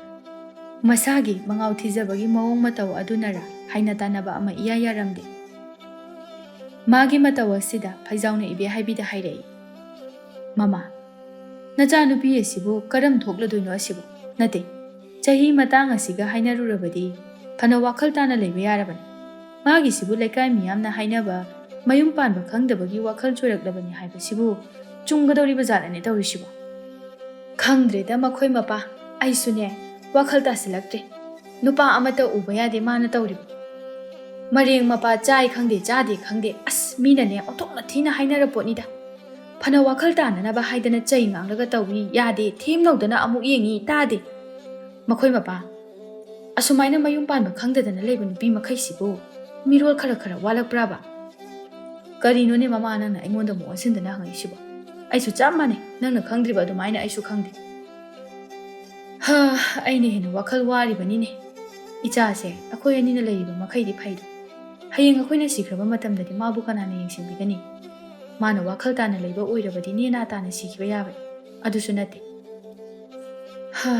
ꯃꯁꯥꯒꯤ ꯃꯉꯥꯎ ꯊꯤꯖꯕꯒꯤ ꯃꯑꯣꯡ ꯃꯇꯧ ꯑꯗꯨꯅꯔ ꯍꯥꯏꯅ ꯇꯥꯟꯅꯕ ꯑꯃ ꯏꯌꯥ ꯌꯥꯔꯝꯗꯦ꯫ ꯃꯥꯒꯤ ꯃꯇꯧ ꯑꯁꯤꯗ ꯐꯩꯖꯥꯎꯅ ꯏꯕꯦꯍꯩꯕꯤꯗ ꯍꯥꯏꯔꯛꯏ, "ꯃꯃꯥ, ꯅꯆꯥꯅꯨꯄꯤ ꯑꯁꯤꯕꯨ ꯀꯔꯝ ꯊꯣꯛꯂꯗꯣꯏꯅꯣ ꯑꯁꯤꯕꯨ? ꯅꯠꯇꯦ, ꯆꯍꯤ ꯃꯇꯥꯡ ꯑꯁꯤꯒ ꯍꯥꯏꯅꯔꯨꯔꯕꯗꯤ ꯐꯅ ꯋꯥꯈꯜ ꯇꯥꯅ ꯂꯩꯕ ꯌꯥꯔꯕꯅꯤ꯫ ꯃꯥꯒꯤꯁꯤꯕꯨ ꯂꯩꯀꯥꯏ ꯃꯤꯌꯥꯝꯅ ꯍꯥꯏꯅꯕ ꯃꯌꯨꯝ ꯄꯥꯟꯕ ꯈꯪꯗꯕꯒꯤ ꯋꯥꯈꯜ ꯆꯣꯏꯔꯛꯂꯕꯅꯤ ꯍꯥꯏꯕꯁꯤꯕꯨ ꯆꯨꯝꯒꯗꯧꯔꯤꯕ ꯖꯥꯠꯂꯅꯦ ꯇꯧꯔꯤꯁꯤꯕꯣ?" ꯈꯪꯗ꯭ꯔꯦꯗ ꯃꯈꯣꯏ ꯃꯄꯥ, ꯑꯩꯁꯨꯅꯦ ꯋꯥꯈꯜ ꯇꯥꯁꯤꯜꯂꯛꯇ꯭ꯔꯦ꯫ ꯅꯨꯄꯥ ꯑꯃꯠꯇ ꯎꯕ ꯌꯥꯗꯦ ꯃꯥꯅ ꯇꯧꯔꯤꯕ꯫ ꯃꯔꯦꯡ ꯃꯄꯥ ꯆꯥꯏ ꯈꯪꯗꯦ ꯆꯥꯗꯦ ꯈꯪꯗꯦ, ꯑꯁ, ꯃꯤꯅꯅꯦ ꯑꯣꯟꯊꯣꯛꯅ ꯊꯤꯅ ꯍꯥꯏꯅꯔ ꯄꯣꯠꯅꯤꯗ꯫ ꯐꯅ ꯋꯥꯈꯜ ꯇꯥꯅꯅꯕ ꯍꯥꯏꯗꯅ ꯆꯩ ꯉꯥꯡꯂꯒ ꯇꯧꯏ, ꯌꯥꯗꯦ, ꯊꯦꯝ ꯅꯧꯗꯅ ꯑꯃꯨꯛ ꯌꯦꯡꯉꯤ, ꯇꯥꯗꯦ꯫ ꯃꯈꯣꯏ ꯃꯄꯥ, ꯑꯁꯨꯃꯥꯏꯅ ꯃꯌꯨꯝ ꯄꯥꯟꯕ ꯈꯪꯗꯗꯅ ꯂꯩꯕ ꯅꯨꯄꯤ ꯃꯈꯩꯁꯤꯕꯨ ꯃꯤꯔꯣꯜ ꯈꯔ ꯈꯔ ꯋꯥꯠꯂꯛꯄ꯭ꯔꯥꯕ? ꯀꯔꯤꯅꯣꯅꯦ ꯃꯃꯥ, ꯅꯪꯅ ꯑꯩꯉꯣꯟꯗ ꯑꯃꯨꯛ ꯑꯣꯟꯁꯤꯟꯗꯅ ꯍꯪꯉꯛꯏꯁꯤꯕꯣ? ꯑꯩꯁꯨ ꯆꯞ ꯃꯥꯟꯅꯩ, ꯅꯪꯅ ꯈꯪꯗ꯭ꯔꯤꯕ ꯑꯗꯨꯃꯥꯏꯅ ꯑꯩꯁꯨ ꯈꯪꯗꯦ꯫ ꯍꯥ, ꯑꯩꯅ ꯍꯦꯟꯅ ꯋꯥꯈꯜ ꯋꯥꯔꯤꯕꯅꯤꯅꯦ꯫ ꯏꯆꯥꯁꯦ ꯑꯩꯈꯣꯏ ꯑꯅꯤꯅ ꯂꯩꯔꯤꯕ ꯃꯈꯩꯗꯤ ꯐꯩꯗꯣ, ꯍꯌꯦꯡ ꯑꯩꯈꯣꯏꯅ ꯁꯤꯈ꯭ꯔꯕ ꯃꯇꯝꯗꯗꯤ ꯃꯥꯕꯨ ꯀꯅꯥꯅ ꯌꯦꯡꯁꯤꯟꯕꯤꯒꯅꯤ? ꯃꯥꯅ ꯋꯥꯈꯜ ꯇꯥꯅ ꯂꯩꯕ ꯑꯣꯏꯔꯕꯗꯤ ꯅꯦꯅꯥ ꯇꯥꯅ ꯁꯤꯈꯤꯕ ꯌꯥꯕꯅꯤ꯫ ꯑꯗꯨꯁꯨ ꯅꯠꯇꯦ꯫ ꯍꯥ,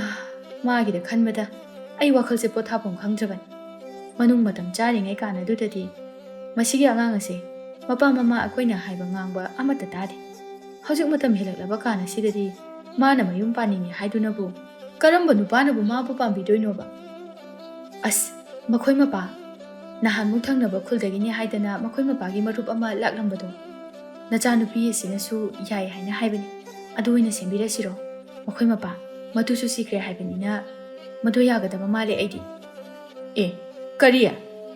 ꯃꯥꯒꯤꯗ ꯈꯟꯕꯗ ꯑꯩ ꯋꯥꯈꯜꯁꯦ ꯄꯣꯊꯥꯐꯝ ꯈꯪꯗ꯭ꯔꯕꯅꯤ꯫ ꯃꯅꯨꯡ ꯃꯇꯝ ꯆꯥꯔꯤꯉꯩ ꯀꯥꯟꯅꯗꯨꯗꯗꯤ ꯃꯁꯤꯒꯤ ꯑꯉꯥꯡ ꯑꯁꯦ ꯃꯄꯥ ꯃꯃꯥ ꯑꯩꯈꯣꯏꯅ ꯍꯥꯏꯕ ꯉꯥꯡꯕ ꯑꯃꯠꯇ ꯇꯥꯗꯦ꯫ ꯍꯧꯖꯤꯛ ꯃꯇꯝ ꯍꯦꯜꯂꯛꯂꯕ ꯀꯥꯟ ꯑꯁꯤꯗꯗꯤ ꯃꯥꯅ ꯃꯌꯨꯝ ꯄꯥꯟꯅꯤꯡꯉꯤ ꯍꯥꯏꯗꯨꯅꯕꯨ ꯀꯔꯝꯕ ꯅꯨꯄꯥꯅꯕꯨ ꯃꯥꯕꯨ ꯄꯥꯝꯕꯤꯗꯣꯏꯅꯣꯕ? ꯑꯁ, ꯃꯈꯣꯏ ꯃꯄꯥ, ꯅꯍꯥꯟꯃꯨꯛ ꯊꯪꯅꯕ ꯈꯨꯜꯗꯒꯤꯅꯤ ꯍꯥꯏꯗꯅ ꯃꯈꯣꯏ ꯃꯄꯥꯒꯤ ꯃꯔꯨꯞ ꯑꯃ ꯂꯥꯛꯂꯝꯕꯗꯣ, ꯅꯆꯥꯅꯨꯄꯤ ꯑꯁꯤꯅꯁꯨ ꯌꯥꯏ ꯍꯥꯏꯅ ꯍꯥꯏꯕꯅꯤ꯫ ꯑꯗꯨ ꯑꯣꯏꯅ ꯁꯦꯝꯕꯤꯔꯁꯤꯔꯣ? ꯃꯈꯣꯏ ꯃꯄꯥ, ꯃꯇꯨꯁꯨ ꯁꯤꯈ꯭ꯔꯦ ꯍꯥꯏꯕꯅꯤꯅ ꯃꯗꯨ ꯌꯥꯒꯗꯕ ꯃꯥꯜꯂꯦ ꯑꯩꯗꯤ꯫ ꯑꯦ, ꯀꯔꯤ?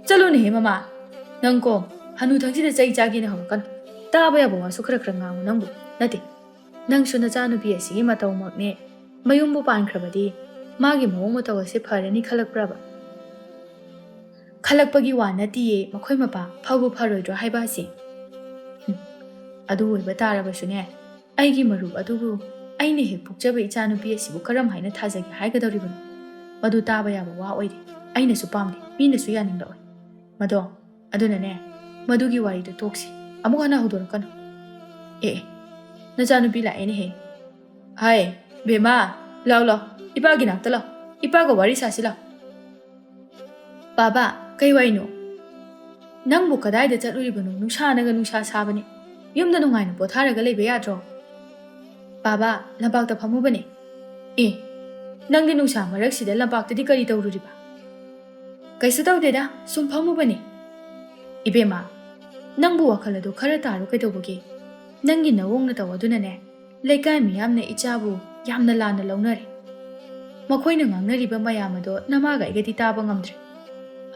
ꯆꯠꯂꯨꯅꯦꯍꯦ ꯃꯃꯥ꯫ ꯅꯪꯀꯣ, ꯍꯅꯨꯊꯪꯁꯤꯗ ꯆꯩ ꯆꯥꯒꯦꯅ ꯍꯧꯔꯛꯀꯅꯨ꯫ ꯇꯥꯕ ꯌꯥꯕ ꯋꯥꯁꯨ ꯈꯔ ꯈꯔ ꯉꯥꯡꯉꯨ ꯅꯪꯕꯨ꯫ ꯅꯠꯇꯦ, ꯅꯪꯁꯨ ꯅꯆꯥꯅꯨꯄꯤ ꯑꯁꯤꯒꯤ ꯃꯇꯧꯃꯛꯅꯦ꯫ ꯃꯌꯨꯝꯕꯨ ꯄꯥꯟꯈ꯭ꯔꯕꯗꯤ ꯃꯥꯒꯤ ꯃꯑꯣꯡ ꯃꯇꯧ ꯑꯁꯤ ꯐꯔꯅꯤ ꯈꯜꯂꯛꯄ꯭ꯔꯕ? ꯈꯜꯂꯛꯄꯒꯤ ꯋꯥ ꯅꯠꯇꯤꯌꯦ, ꯃꯈꯣꯏ ꯃꯄꯥ, ꯐꯕꯨ ꯐꯔꯣꯏꯗ꯭ꯔꯣ ꯍꯥꯏꯕ ꯑꯁꯤ? ꯍꯨꯝ, ꯑꯗꯨ ꯑꯣꯏꯕ ꯇꯥꯔꯕꯁꯨꯅꯦ, ꯑꯩꯒꯤ ꯃꯔꯨꯞ ꯑꯗꯨꯕꯨ ꯑꯩꯅ ꯍꯦꯛ ꯄꯣꯛꯆꯕ ꯏꯆꯥꯅꯨꯄꯤ ꯑꯁꯤꯕꯨ ꯀꯔꯝ ꯍꯥꯏꯅ ꯊꯥꯖꯒꯦ ꯍꯥꯏꯒꯗꯧꯔꯤꯕꯅꯣ? ꯃꯗꯨ ꯇꯥꯕ ꯌꯥꯕ ꯋꯥ ꯑꯣꯏꯗꯦ꯫ ꯑꯩꯅꯁꯨ ꯄꯥꯝꯗꯦ, ꯃꯤꯅꯁꯨ ꯌꯥꯅꯤꯡꯂꯛꯑꯣꯏ꯫ ꯃꯗꯣ, ꯑꯗꯨꯅꯅꯦ, ꯃꯗꯨꯒꯤ ꯋꯥꯔꯤꯗꯣ ꯇꯣꯛꯁꯤ, ꯑꯃꯨꯛ ꯍꯟꯅ ꯍꯧꯗꯣꯔꯛꯀꯅꯨ꯫ ꯑꯦ, ꯑꯦ, ꯅꯆꯥꯅꯨꯄꯤ ꯂꯥꯛꯑꯦꯅꯦꯍꯦ꯫ ꯍꯥꯏ, ꯕꯦꯝꯃ, ꯂꯥꯎ ꯂꯥꯎ, ꯏꯄꯥꯒꯤ ꯅꯥꯛꯇ ꯂꯥꯎ, ꯏꯄꯥꯒ ꯋꯥꯔꯤ ꯁꯥꯁꯤ ꯂꯥꯎ꯫ ꯕꯥꯕꯥ, ꯀꯩ ꯋꯥꯏꯅꯣ? ꯅꯪꯕꯨ ꯀꯗꯥꯏꯗ ꯆꯠꯂꯨꯔꯤꯕꯅꯣ? ꯅꯨꯡꯁꯥꯅꯒ ꯅꯨꯡꯁꯥ ꯁꯥꯕꯅꯦ꯫ ꯌꯨꯝꯗ ꯅꯨꯡꯉꯥꯏꯅ ꯄꯣꯊꯥꯔꯒ ꯂꯩꯕ ꯌꯥꯗ꯭ꯔꯣ? ꯕꯥꯕꯥ, ꯂꯝꯄꯥꯛꯇ ꯐꯝꯃꯨꯕꯅꯦ꯫ ꯑꯦ, ꯅꯪꯗꯤ ꯅꯨꯡꯁꯥ ꯃꯔꯛꯁꯤꯗ ꯂꯝꯄꯥꯛꯇꯗꯤ ꯀꯔꯤ ꯇꯧꯔꯨꯔꯤꯕ? ꯀꯩꯁꯨ ꯇꯧꯗꯦꯗ, ꯁꯨꯝ ꯐꯝꯃꯨꯕꯅꯦ꯫ ꯏꯕꯦꯝꯃ, ꯅꯪꯕꯨ ꯋꯥꯈꯜ ꯑꯗꯨ ꯈꯔ ꯇꯥꯔꯣ ꯀꯩꯗꯧꯕꯒꯦ? ꯅꯪꯒꯤ ꯅꯑꯣꯡ ꯅꯇꯧ ꯑꯗꯨꯅꯅꯦ, ꯂꯩꯀꯥꯏ ꯃꯤꯌꯥꯝꯅ ꯏꯆꯥꯕꯨ ꯌꯥꯝꯅ ꯂꯥꯟꯅ ꯂꯧꯅꯔꯦ꯫ ꯃꯈꯣꯏꯅ ꯉꯥꯡꯅꯔꯤꯕ ꯃꯌꯥꯝ ꯑꯗꯣ ꯅꯃꯥꯒ ꯑꯩꯒꯗꯤ ꯇꯥꯕ ꯉꯝꯗ꯭ꯔꯦ꯫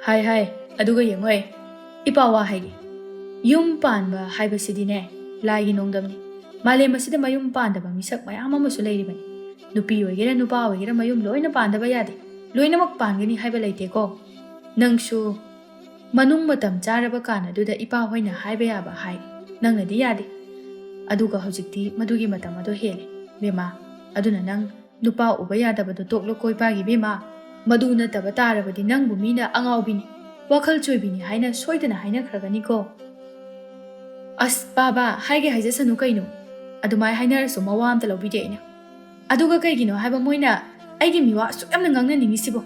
ꯍꯥꯏ ꯍꯥꯏ, ꯑꯗꯨꯒ ꯌꯦꯡꯉꯣꯏ, ꯏꯄꯥ ꯋꯥ ꯍꯥꯏꯒꯦ꯫ ꯌꯨꯝ ꯄꯥꯟꯕ ꯍꯥꯏꯕꯁꯤꯗꯤꯅꯦ, ꯂꯥꯏꯒꯤ ꯅꯣꯡꯗꯝꯅꯤ꯫ ꯃꯥꯂꯦꯝ ꯑꯁꯤꯗ ꯃꯌꯨꯝ ꯄꯥꯟꯗꯕ ꯃꯤꯁꯛ ꯃꯌꯥꯝ ꯑꯃꯁꯨ ꯂꯩꯔꯤꯕꯅꯤ꯫ ꯅꯨꯄꯤ ꯑꯣꯏꯒꯦꯔꯥ ꯅꯨꯄꯥ ꯑꯣꯏꯒꯦꯔꯥ ꯃꯌꯨꯝ ꯂꯣꯏꯅ ꯄꯥꯟꯗꯕ ꯌꯥꯗꯦ꯫ ꯂꯣꯏꯅꯃꯛ ꯄꯥꯟꯒꯅꯤ ꯍꯥꯏꯕ ꯂꯩꯇꯦꯀꯣ꯫ ꯅꯪꯁꯨ ꯃꯅꯨꯡ ꯃꯇꯝ ꯆꯥꯔꯕ ꯀꯥꯟ ꯑꯗꯨꯗ ꯏꯄꯥ ꯍꯣꯏꯅ ꯍꯥꯏꯕ ꯌꯥꯕ ꯍꯥꯏ꯫ ꯅꯪꯅꯗꯤ ꯌꯥꯗꯦ꯫ ꯑꯗꯨꯒ ꯍꯧꯖꯤꯛꯇꯤ ꯃꯗꯨꯒꯤ ꯃꯇꯝ ꯑꯗꯣ ꯍꯦꯜꯂꯦ, ꯕꯦꯝꯃ꯫ ꯑꯗꯨꯅ ꯅꯪ ꯅꯨꯄꯥ ꯎꯕ ꯌꯥꯗꯕꯗꯣ ꯇꯣꯛꯂꯣꯀꯣ, ꯏꯄꯥꯒꯤ ꯕꯦꯝꯃ꯫ ꯃꯗꯨ ꯅꯠꯇꯕ ꯇꯥꯔꯕꯗꯤ ꯅꯪꯕꯨ ꯃꯤꯅ ꯑꯉꯥꯎꯕꯤꯅꯤ, ꯋꯥꯈꯜ ꯆꯣꯏꯕꯤꯅꯤ ꯍꯥꯏꯅ ꯁꯣꯏꯗꯅ ꯍꯥꯏꯅꯈ꯭ꯔꯒꯅꯤꯀꯣ꯫ ꯑꯁ, ꯕꯥꯕꯥ, ꯍꯥꯏꯒꯦ ꯍꯥꯏꯖꯁꯅꯨ ꯀꯩꯅꯣ꯫ ꯑꯗꯨꯃꯥꯏ ꯍꯥꯏꯅꯔꯁꯨ ꯃꯋꯥ ꯑꯝꯇ ꯂꯧꯕꯤꯗꯦ ꯑꯩꯅ꯫ ꯑꯗꯨꯒ ꯀꯩꯒꯤꯅꯣ ꯍꯥꯏꯕ ꯃꯣꯏꯅ ꯑꯩꯒꯤ ꯃꯤꯋꯥ ꯑꯁꯨꯛ ꯌꯥꯝꯅ ꯉꯥꯡꯅꯅꯤꯡꯉꯤꯁꯤꯕꯣ?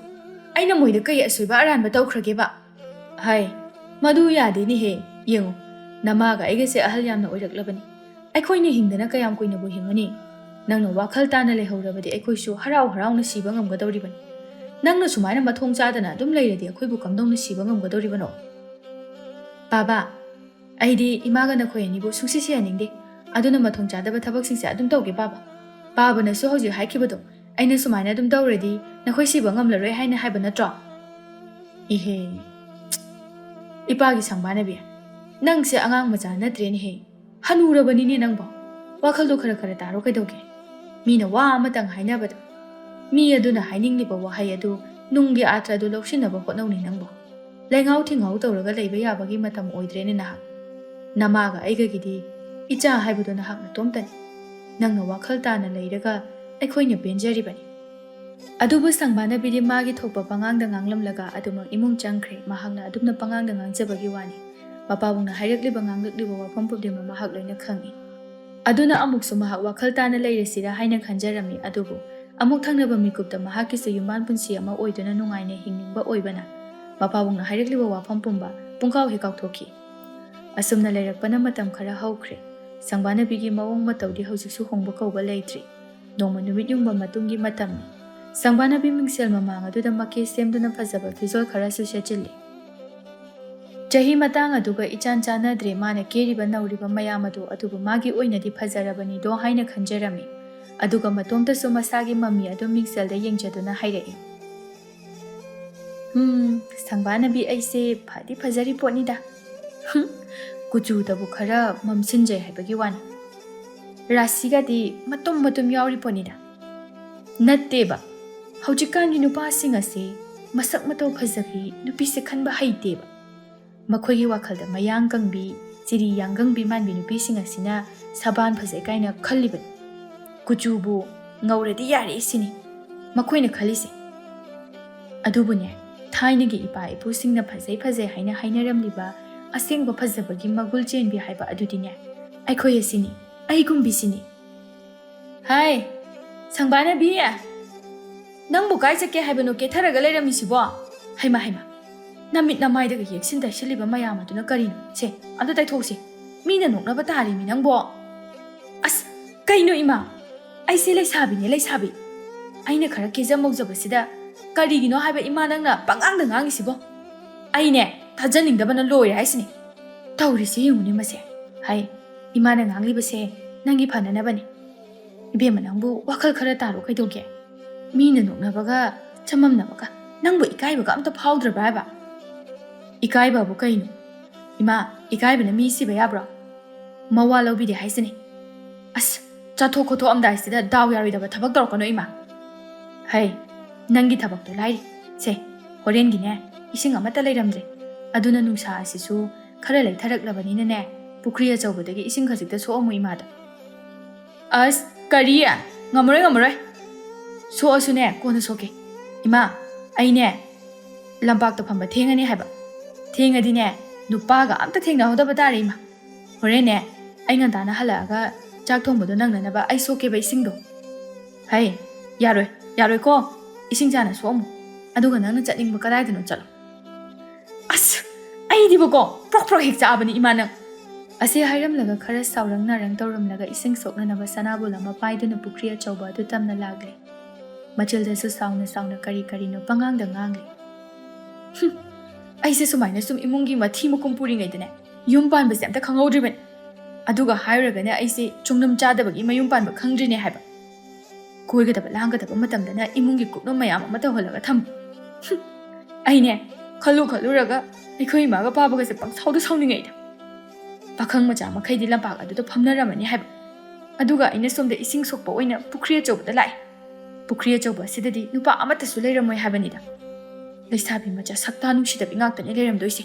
ꯑꯩꯅ ꯃꯣꯏꯗ ꯀꯩ ꯑꯁꯣꯏꯕ ꯑꯔꯥꯟꯕ ꯇꯧꯈ꯭ꯔꯒꯦꯕ? ꯍꯥꯏ, ꯃꯗꯨ ꯌꯥꯗꯦꯅꯦꯍꯦ꯫ ꯌꯦꯡꯉꯨ, ꯅꯃꯥꯒ ꯑꯩꯒꯁꯦ ꯑꯍꯜ ꯌꯥꯝꯅ ꯑꯣꯏꯔꯛꯂꯕꯅꯤ꯫ ꯑꯩꯈꯣꯏꯅ ꯍꯤꯡꯗꯅ ꯀꯌꯥꯝ ꯀꯨꯏꯅꯕꯨ ꯍꯤꯡꯉꯨꯅꯤ? ꯅꯪꯅ ꯋꯥꯈꯜ ꯇꯥꯅ ꯂꯩꯍꯧꯔꯕꯗꯤ ꯑꯩꯈꯣꯏꯁꯨ ꯍꯔꯥꯎ ꯍꯔꯥꯎꯅ ꯁꯤꯕ ꯉꯝꯒꯗꯧꯔꯤꯕꯅꯤ꯫ ꯅꯪꯅ ꯁꯨꯃꯥꯏꯅ ꯃꯊꯣꯡ ꯆꯥꯗꯅ ꯑꯗꯨꯝ ꯂꯩꯔꯗꯤ ꯑꯩꯈꯣꯏꯕꯨ ꯀꯝꯗꯧꯅ ꯁꯤꯕ ꯉꯝꯒꯗꯧꯔꯤꯕꯅꯣ? ꯄꯥꯕ, ꯑꯩꯗꯤ ꯏꯃꯥꯒ ꯅꯈꯣꯏ ꯑꯅꯤꯕꯨ ꯁꯨꯡꯁꯤ ꯁꯤꯍꯟꯅꯤꯡꯗꯦ꯫ ꯑꯗꯨꯅ ꯃꯊꯣꯡ ꯆꯥꯗꯕ ꯊꯕꯛꯁꯤꯡꯁꯦ ꯑꯗꯨꯝ ꯇꯧꯒꯦ, ꯄꯥꯕ꯫ ꯄꯥꯕꯅꯁꯨ ꯍꯧꯖꯤꯛ ꯍꯥꯏꯈꯤꯕꯗꯣ ꯑꯩꯅ ꯁꯨꯃꯥꯏꯅ ꯑꯗꯨꯝ ꯇꯧꯔꯗꯤ ꯅꯈꯣꯏ ꯁꯤꯕ ꯉꯝꯂꯔꯣꯏ ꯍꯥꯏꯅ ꯍꯥꯏꯕ ꯅꯠꯇ꯭ꯔꯣ? ꯏꯍꯦ, ꯏꯄꯥꯒꯤ ꯁꯪꯕꯥꯅꯕꯤ, ꯅꯪꯁꯦ ꯑꯉꯥꯡ ꯃꯆꯥ ꯅꯠꯇ꯭ꯔꯦꯅꯦꯍꯦ꯫ ꯍꯅꯨꯔꯕꯅꯤꯅꯦ ꯅꯪꯕꯣ꯫ ꯋꯥꯈꯜꯗꯣ ꯈꯔ ꯈꯔ ꯇꯥꯔꯣ ꯀꯩꯗꯧꯒꯦ? ꯃꯤꯅ ꯋꯥ ꯑꯃꯇꯪ ꯍꯥꯏꯅꯕꯗ ꯃꯤ ꯑꯗꯨꯅ ꯍꯥꯏꯅꯤꯡꯂꯤꯕ ꯋꯥꯍꯩ ꯑꯗꯨ ꯅꯨꯡꯒꯤ ꯑꯥꯔꯊ ꯑꯗꯨ ꯂꯧꯁꯤꯟꯅꯕ ꯍꯣꯠꯅꯧꯅꯦ ꯅꯪꯕꯣ꯫ ꯂꯩꯉꯥꯎ ꯊꯤꯉꯥꯎ ꯇꯧꯔꯒ ꯂꯩꯕ ꯌꯥꯕꯒꯤ ꯃꯇꯝ ꯑꯣꯏꯗ꯭ꯔꯦꯅꯦ ꯅꯍꯥꯛ꯫ ꯅꯃꯥꯒ ꯑꯩꯒꯒꯤꯗꯤ ꯏꯆꯥ ꯍꯥꯏꯕꯗꯣ ꯅꯍꯥꯛ ꯅꯇꯣꯝꯇꯅꯤ꯫ ꯅꯪꯅ ꯋꯥꯈꯜ ꯇꯥꯅ ꯂꯩꯔꯒ ꯑꯩꯈꯣꯏꯅ ꯄꯦꯟꯖꯔꯤꯕꯅꯤ꯫ ꯑꯗꯨꯕꯨ ꯁꯪꯕꯥꯅꯕꯤꯗꯤ ꯃꯥꯒꯤ ꯊꯣꯛꯄ ꯄꯉꯥꯡꯗ ꯉꯥꯡꯂꯝꯂꯒ ꯑꯗꯨꯃꯛ ꯏꯃꯨꯡ ꯆꯪꯈ꯭ꯔꯦ꯫ ꯃꯍꯥꯛꯅ ꯑꯗꯨꯝꯅ ꯄꯉꯥꯡꯗ ꯉꯥꯡꯖꯕꯒꯤ ꯋꯥꯅꯤ꯫ ꯃꯄꯥꯕꯨꯡꯅ ꯍꯥꯏꯔꯛꯂꯤꯕ ꯉꯥꯡꯂꯛꯂꯤꯕ ꯋꯥꯐꯝ ꯄꯨꯝꯅꯃꯛ ꯃꯍꯥꯛ ꯂꯣꯏꯅ ꯈꯪꯏ꯫ ꯑꯗꯨꯅ ꯑꯃꯨꯛꯁꯨ ꯃꯍꯥꯛ ꯋꯥꯈꯜ ꯇꯥꯅ ꯂꯩꯔꯁꯤꯔꯥ ꯍꯥꯏꯅ ꯈꯟꯖꯔꯝꯃꯤ꯫ ꯑꯗꯨꯕꯨ ꯑꯃꯨꯛ ꯊꯪꯅꯕ ꯃꯤꯀꯨꯞꯇ ꯃꯍꯥꯛꯀꯤꯁꯨ ꯌꯨꯝꯕꯥꯟ ꯄꯨꯟꯁꯤ ꯑꯃ ꯑꯣꯏꯗꯨꯅ ꯅꯨꯡꯉꯥꯏꯅ ꯍꯤꯡꯅꯤꯡꯕ ꯑꯣꯏꯕꯅ ꯃꯄꯥꯕꯨꯡꯅ ꯍꯥꯏꯔꯛꯂꯤꯕ ꯋꯥꯐꯝ ꯄꯨꯝꯕ ꯄꯨꯡꯀꯥꯎ ꯍꯦꯛ ꯀꯥꯎꯊꯣꯛꯈꯤ꯫ ꯑꯁꯨꯝꯅ ꯂꯩꯔꯛꯄꯅ ꯃꯇꯝ ꯈꯔ ꯍꯧꯈ꯭ꯔꯦ꯫ ꯁꯪꯕꯥꯅꯕꯤꯒꯤ ꯃꯑꯣꯡ ꯃꯇꯧꯗꯤ ꯍꯧꯖꯤꯛꯁꯨ ꯍꯣꯡꯕ ꯀꯧꯕ ꯂꯩꯇ꯭ꯔꯤ꯫ ꯅꯣꯡꯃ ꯅꯨꯃꯤꯠ ꯌꯨꯡꯕ ꯃꯇꯨꯡꯒꯤ ꯃꯇꯝꯅꯤ꯫ ꯁꯪꯕꯥꯅꯕꯤ ꯃꯤꯡꯁꯦꯜ ꯃꯃꯥꯡ ꯑꯗꯨꯗ ꯃꯀꯦ ꯁꯦꯝꯗꯨꯅ ꯐꯖꯕ ꯐꯤꯖꯣꯜ ꯈꯔꯁꯨ ꯁꯦꯠꯆꯤꯜꯂꯤ꯫ ꯆꯍꯤ ꯃꯇꯥꯡ ꯑꯗꯨꯒ ꯏꯆꯥꯟ ꯆꯥꯟꯅꯗ꯭ꯔꯦ ꯃꯥꯅ ꯀꯦꯔꯤꯕ ꯅꯧꯔꯤꯕ ꯃꯌꯥꯝ ꯑꯗꯨ, ꯑꯗꯨꯕꯨ ꯃꯥꯒꯤ ꯑꯣꯏꯅꯗꯤ ꯐꯖꯔꯕꯅꯤꯗꯣ ꯍꯥꯏꯅ ꯈꯟꯖꯔꯝꯃꯤ꯫ ꯑꯗꯨꯒ ꯃꯇꯣꯝꯇꯁꯨ ꯃꯁꯥꯒꯤ ꯃꯃꯤ ꯑꯗꯨ ꯃꯤꯡꯁꯦꯜꯗ ꯌꯦꯡꯖꯗꯨꯅ ꯍꯥꯏꯔꯛꯏ, "ꯎꯝ, ꯁꯪꯕꯥꯅꯕꯤ ꯑꯩꯁꯦ ꯐꯗꯤ ꯐꯖꯔꯤ ꯄꯣꯠꯅꯤꯗ꯫ ꯍꯨꯝ, ꯀꯨꯆꯨꯗꯕꯨ ꯈꯔ ꯃꯝꯁꯤꯟꯖꯩ ꯍꯥꯏꯕꯒꯤ ꯋꯥꯅꯤ꯫ ꯔꯥꯁꯤꯒꯗꯤ ꯃꯇꯨꯝ ꯃꯇꯨꯝ ꯌꯥꯎꯔꯤ ꯄꯣꯠꯅꯤꯗ꯫ ꯅꯠꯇꯦꯕ, ꯍꯧꯖꯤꯛꯀꯥꯟꯒꯤ ꯅꯨꯄꯥꯁꯤꯡ ꯑꯁꯤ ꯃꯁꯛ ꯃꯇꯧ ꯐꯖꯕꯤ ꯅꯨꯄꯤꯁꯦ ꯈꯟꯕ ꯍꯩꯇꯦꯕ꯫ ꯃꯈꯣꯏꯒꯤ ꯋꯥꯈꯜꯗ ꯃꯌꯥꯡ ꯀꯪꯕꯤ, ꯆꯤꯔꯤ ꯌꯥꯡꯒꯪꯕꯤ ꯃꯥꯟꯕꯤ ꯅꯨꯄꯤꯁꯤꯡ ꯑꯁꯤꯅ ꯁꯕꯥꯟ ꯐꯖꯩ ꯀꯥꯏꯅ ꯈꯜꯂꯤꯕꯅꯤ꯫ ꯀꯨꯆꯨꯕꯨ ꯉꯧꯔꯗꯤ ꯌꯥꯔꯦ ꯁꯤꯅꯤ ꯃꯈꯣꯏꯅ ꯈꯜꯂꯤꯁꯦ꯫ ꯑꯗꯨꯕꯨꯅꯦ, ꯊꯥꯏꯅꯒꯤ ꯏꯄꯥ ꯏꯄꯨꯁꯤꯡꯅ ꯐꯖꯩ ꯐꯖꯩ ꯍꯥꯏꯅ ꯍꯥꯏꯅꯔꯝꯂꯤꯕ ꯑꯁꯦꯡꯕ ꯐꯖꯕꯒꯤ ꯃꯒꯨꯜ ꯆꯦꯟꯕꯤ ꯍꯥꯏꯕ ꯑꯗꯨꯗꯤꯅꯦ, ꯑꯩꯈꯣꯏ ꯑꯁꯤꯅꯤ, ꯑꯩꯒꯨꯝꯕꯤꯁꯤꯅꯤ꯫" "ꯍꯥꯏ, ꯁꯪꯕꯥꯅꯕꯤ! ꯅꯪꯕꯨ ꯀꯥꯏ ꯆꯠꯀꯦ ꯍꯥꯏꯕꯅꯣ ꯀꯦꯊꯔꯒ ꯂꯩꯔꯝꯃꯤꯁꯤꯕꯣ? ꯍꯩꯃꯥ, ꯍꯩꯃꯥ, ꯅꯃꯤꯠ ꯅꯃꯥꯏꯗꯒ ꯌꯦꯛꯁꯤꯟ ꯇꯩꯁꯤꯜꯂꯤꯕ ꯃꯌꯥꯝ ꯑꯗꯨꯅ ꯀꯔꯤꯅꯣ? ꯁꯦ, ꯑꯝꯇ ꯇꯩꯊꯣꯛꯁꯤ꯫ ꯃꯤꯅ ꯅꯣꯛꯅꯕ ꯇꯥꯔꯤꯃꯤ ꯅꯪꯕꯣ꯫" ꯀꯩꯅꯣ ꯏꯃꯥ? ꯑꯩꯁꯦ ꯂꯩꯁꯥꯕꯤꯅꯦ, ꯂꯩꯁꯥꯕꯤ꯫ ꯑꯩꯅ ꯈꯔ ꯀꯦꯖ ꯃꯧꯖꯕꯁꯤꯗ ꯀꯔꯤꯒꯤꯅꯣ ꯍꯥꯏꯕ ꯏꯃꯥ ꯅꯪꯅ ꯄꯉꯥꯡꯗ ꯉꯥꯡꯉꯤꯁꯤꯕꯣ? ꯑꯩꯅꯦ ꯊꯥꯖꯅꯤꯡꯗꯕꯅ ꯂꯣꯏꯔꯦ ꯍꯥꯏꯁꯤꯅꯤ꯫ ꯇꯧꯔꯤꯁꯦ ꯌꯦꯡꯉꯨꯅꯦ ꯃꯁꯦ꯫ ꯍꯥꯏ, ꯏꯃꯥꯅ ꯉꯥꯡꯂꯤꯕꯁꯦ ꯅꯪꯒꯤ ꯐꯅꯅꯕꯅꯤ꯫ ꯏꯕꯦꯝꯃ, ꯅꯪꯕꯨ ꯋꯥꯈꯜ ꯈꯔ ꯇꯥꯔꯣ ꯀꯩꯗꯧꯒꯦ? ꯃꯤꯅ ꯅꯣꯛꯅꯕꯒ ꯆꯃꯝꯅꯕꯒ ꯅꯪꯕꯨ ꯏꯀꯥꯏꯕꯒ ꯑꯝꯇ ꯐꯥꯎꯗ꯭ꯔꯕ꯭ꯔꯥ ꯍꯥꯏꯕ? ꯏꯀꯥꯏꯕꯕꯨ ꯀꯩꯅꯣ? ꯏꯃꯥ, ꯏꯀꯥꯏꯕꯅ ꯃꯤ ꯁꯤꯕ ꯌꯥꯕ꯭ꯔꯣ? ꯃꯋꯥ ꯂꯧꯕꯤꯗꯦ ꯍꯥꯏꯁꯤꯅꯤ꯫ ꯑꯁ, ꯆꯥꯊꯣꯛ ꯈꯣꯠꯊꯣꯛꯑꯝꯗꯥꯏꯁꯤꯗ ꯗꯥꯎ ꯌꯥꯔꯣꯏꯗꯕ ꯊꯕꯛ ꯇꯧꯔꯛꯀꯅꯣ ꯏꯃꯥ꯫ ꯍꯩ, ꯅꯪꯒꯤ ꯊꯕꯛꯇꯣ ꯂꯥꯏꯔꯤ꯫ ꯁꯦ, ꯍꯣꯔꯦꯟꯒꯤꯅꯦ, ꯏꯁꯤꯡ ꯑꯃꯠꯇ ꯂꯩꯔꯝꯗ꯭ꯔꯦ꯫ ꯑꯗꯨꯅ ꯅꯨꯡꯁꯥ ꯑꯁꯤꯁꯨ ꯈꯔ ꯂꯩꯊꯔꯛꯂꯕꯅꯤꯅꯅꯦ, ꯄꯨꯈ꯭ꯔꯤ ꯑꯆꯧꯕꯗꯒꯤ ꯏꯁꯤꯡ ꯈꯖꯤꯛꯇ ꯁꯣꯛꯑꯝꯃꯨ ꯏꯃꯥꯗ꯫ ꯑꯁ, ꯀꯔꯤ? ꯉꯝꯃꯔꯣꯏ, ꯉꯝꯃꯔꯣꯏ꯫ ꯁꯣꯛꯑꯁꯨꯅꯦ, ꯀꯣꯟꯅ ꯁꯣꯛꯀꯦ꯫ ꯏꯃꯥ, ꯑꯩꯅꯦ ꯂꯝꯄꯥꯛꯇ ꯐꯝꯕ ꯊꯦꯡꯉꯅꯤ ꯍꯥꯏꯕ꯫ ꯊꯦꯡꯉꯗꯤꯅꯦ, ꯅꯨꯄꯥꯒ ꯑꯝꯇ ꯊꯦꯡꯅꯍꯧꯗꯕ ꯇꯥꯔꯦ ꯏꯃꯥ꯫ ꯍꯣꯔꯦꯟꯅꯦ, ꯑꯩ ꯉꯟꯇꯥꯅ ꯍꯜꯂꯛꯑꯒ ꯆꯥꯛ ꯊꯣꯡꯕꯗꯣ ꯅꯪꯅꯅꯕ ꯑꯩ ꯁꯣꯛꯀꯦꯕ ꯏꯁꯤꯡꯗꯣ꯫ ꯍꯩ, ꯌꯥꯔꯣꯏ, ꯌꯥꯔꯣꯏꯀꯣ꯫ ꯏꯁꯤꯡ ꯆꯥꯅ ꯁꯣꯛꯑꯝꯃꯨ꯫ ꯑꯗꯨꯒ ꯅꯪꯅ ꯆꯠꯅꯤꯡꯕ ꯀꯗꯥꯏꯗꯅꯣ ꯆꯠꯂꯣ꯫ ꯑꯁ, ꯑꯩꯗꯤꯕꯀꯣ, ꯄ꯭ꯔꯣꯛ ꯄ꯭ꯔꯣꯛ ꯍꯦꯛ ꯆꯥꯕꯅꯤ ꯏꯃꯥ ꯅꯪ꯫ ꯑꯁꯤ ꯍꯥꯏꯔꯝꯂꯒ ꯈꯔ ꯁꯥꯎꯔꯪ ꯅꯥꯔꯪ ꯇꯧꯔꯝꯂꯒ ꯏꯁꯤꯡ ꯁꯣꯛꯅꯅꯕ ꯁꯅꯥꯕꯨꯜ ꯑꯃ ꯄꯥꯏꯗꯨꯅ ꯄꯨꯈ꯭ꯔꯤ ꯑꯆꯧꯕ ꯑꯗꯨ ꯇꯝꯅ ꯂꯥꯛꯂꯦ꯫ ꯃꯆꯤꯜꯗꯁꯨ ꯁꯥꯎꯅ ꯁꯥꯎꯅ ꯀꯔꯤ ꯀꯔꯤꯅꯣ ꯄꯉꯥꯡꯗ ꯉꯥꯡꯂꯦ꯫ "ꯍꯨꯝ, ꯑꯩꯁꯦ ꯁꯨꯃꯥꯏꯅ ꯁꯨꯝ ꯏꯃꯨꯡꯒꯤ ꯃꯊꯤ ꯃꯀꯨꯝ ꯄꯨꯔꯤꯉꯩꯗꯅꯦ, ꯌꯨꯝ ꯄꯥꯟꯕꯁꯦ ꯑꯝꯇ ꯈꯪꯍꯧꯗ꯭ꯔꯤꯕꯅꯤ꯫ ꯑꯗꯨꯒ ꯍꯥꯏꯔꯨꯔꯒꯅ ꯑꯩꯁꯦ ꯆꯨꯡꯅꯝ ꯆꯥꯗꯕꯒꯤ ꯃꯌꯨꯝ ꯄꯥꯟꯕ ꯈꯪꯗ꯭ꯔꯤꯅꯦ ꯍꯥꯏꯕ꯫ ꯀꯣꯏꯒꯗꯕ ꯂꯥꯡꯒꯗꯕ ꯃꯇꯝꯗꯅ ꯏꯃꯨꯡꯒꯤ ꯀꯨꯞꯅꯣꯝ ꯃꯌꯥꯝ ꯑꯃ ꯇꯧꯍꯜꯂꯒ ꯊꯝꯕ꯫ ꯍꯨꯝ, ꯑꯩꯅꯦ, ꯈꯜꯂꯨ ꯈꯜꯂꯨꯔꯒ ꯑꯩꯈꯣꯏ ꯏꯃꯥꯒ ꯄꯥꯕꯒꯁꯦ ꯄꯪꯁꯥꯎꯗ ꯁꯥꯎꯅꯤꯡꯉꯛꯏꯗ꯫ ꯄꯥꯈꯪ ꯃꯆꯥ ꯃꯈꯩꯗꯤ ꯂꯝꯄꯥꯛ ꯑꯗꯨꯗ ꯐꯝꯅꯔꯝꯃꯅꯤ ꯍꯥꯏꯕ꯫ ꯑꯗꯨꯒ ꯑꯩꯅ ꯁꯣꯝꯗ ꯏꯁꯤꯡ ꯁꯣꯛꯄ ꯑꯣꯏꯅ ꯄꯨꯈ꯭ꯔꯤ ꯑꯆꯧꯕꯗ ꯂꯥꯛꯑꯦ꯫ ꯄꯨꯈ꯭ꯔꯤ ꯑꯆꯧꯕ ꯑꯁꯤꯗꯗꯤ ꯅꯨꯄꯥ ꯑꯃꯠꯇꯁꯨ ꯂꯩꯔꯝꯃꯣꯏ ꯍꯥꯏꯕꯅꯤꯗ꯫ ꯂꯩꯁꯥꯕꯤ ꯃꯆꯥ ꯁꯛꯇꯥ ꯅꯨꯡꯁꯤꯗꯕꯤ ꯉꯥꯛꯇꯅꯦ ꯂꯩꯔꯝꯗꯣꯏꯁꯦ꯫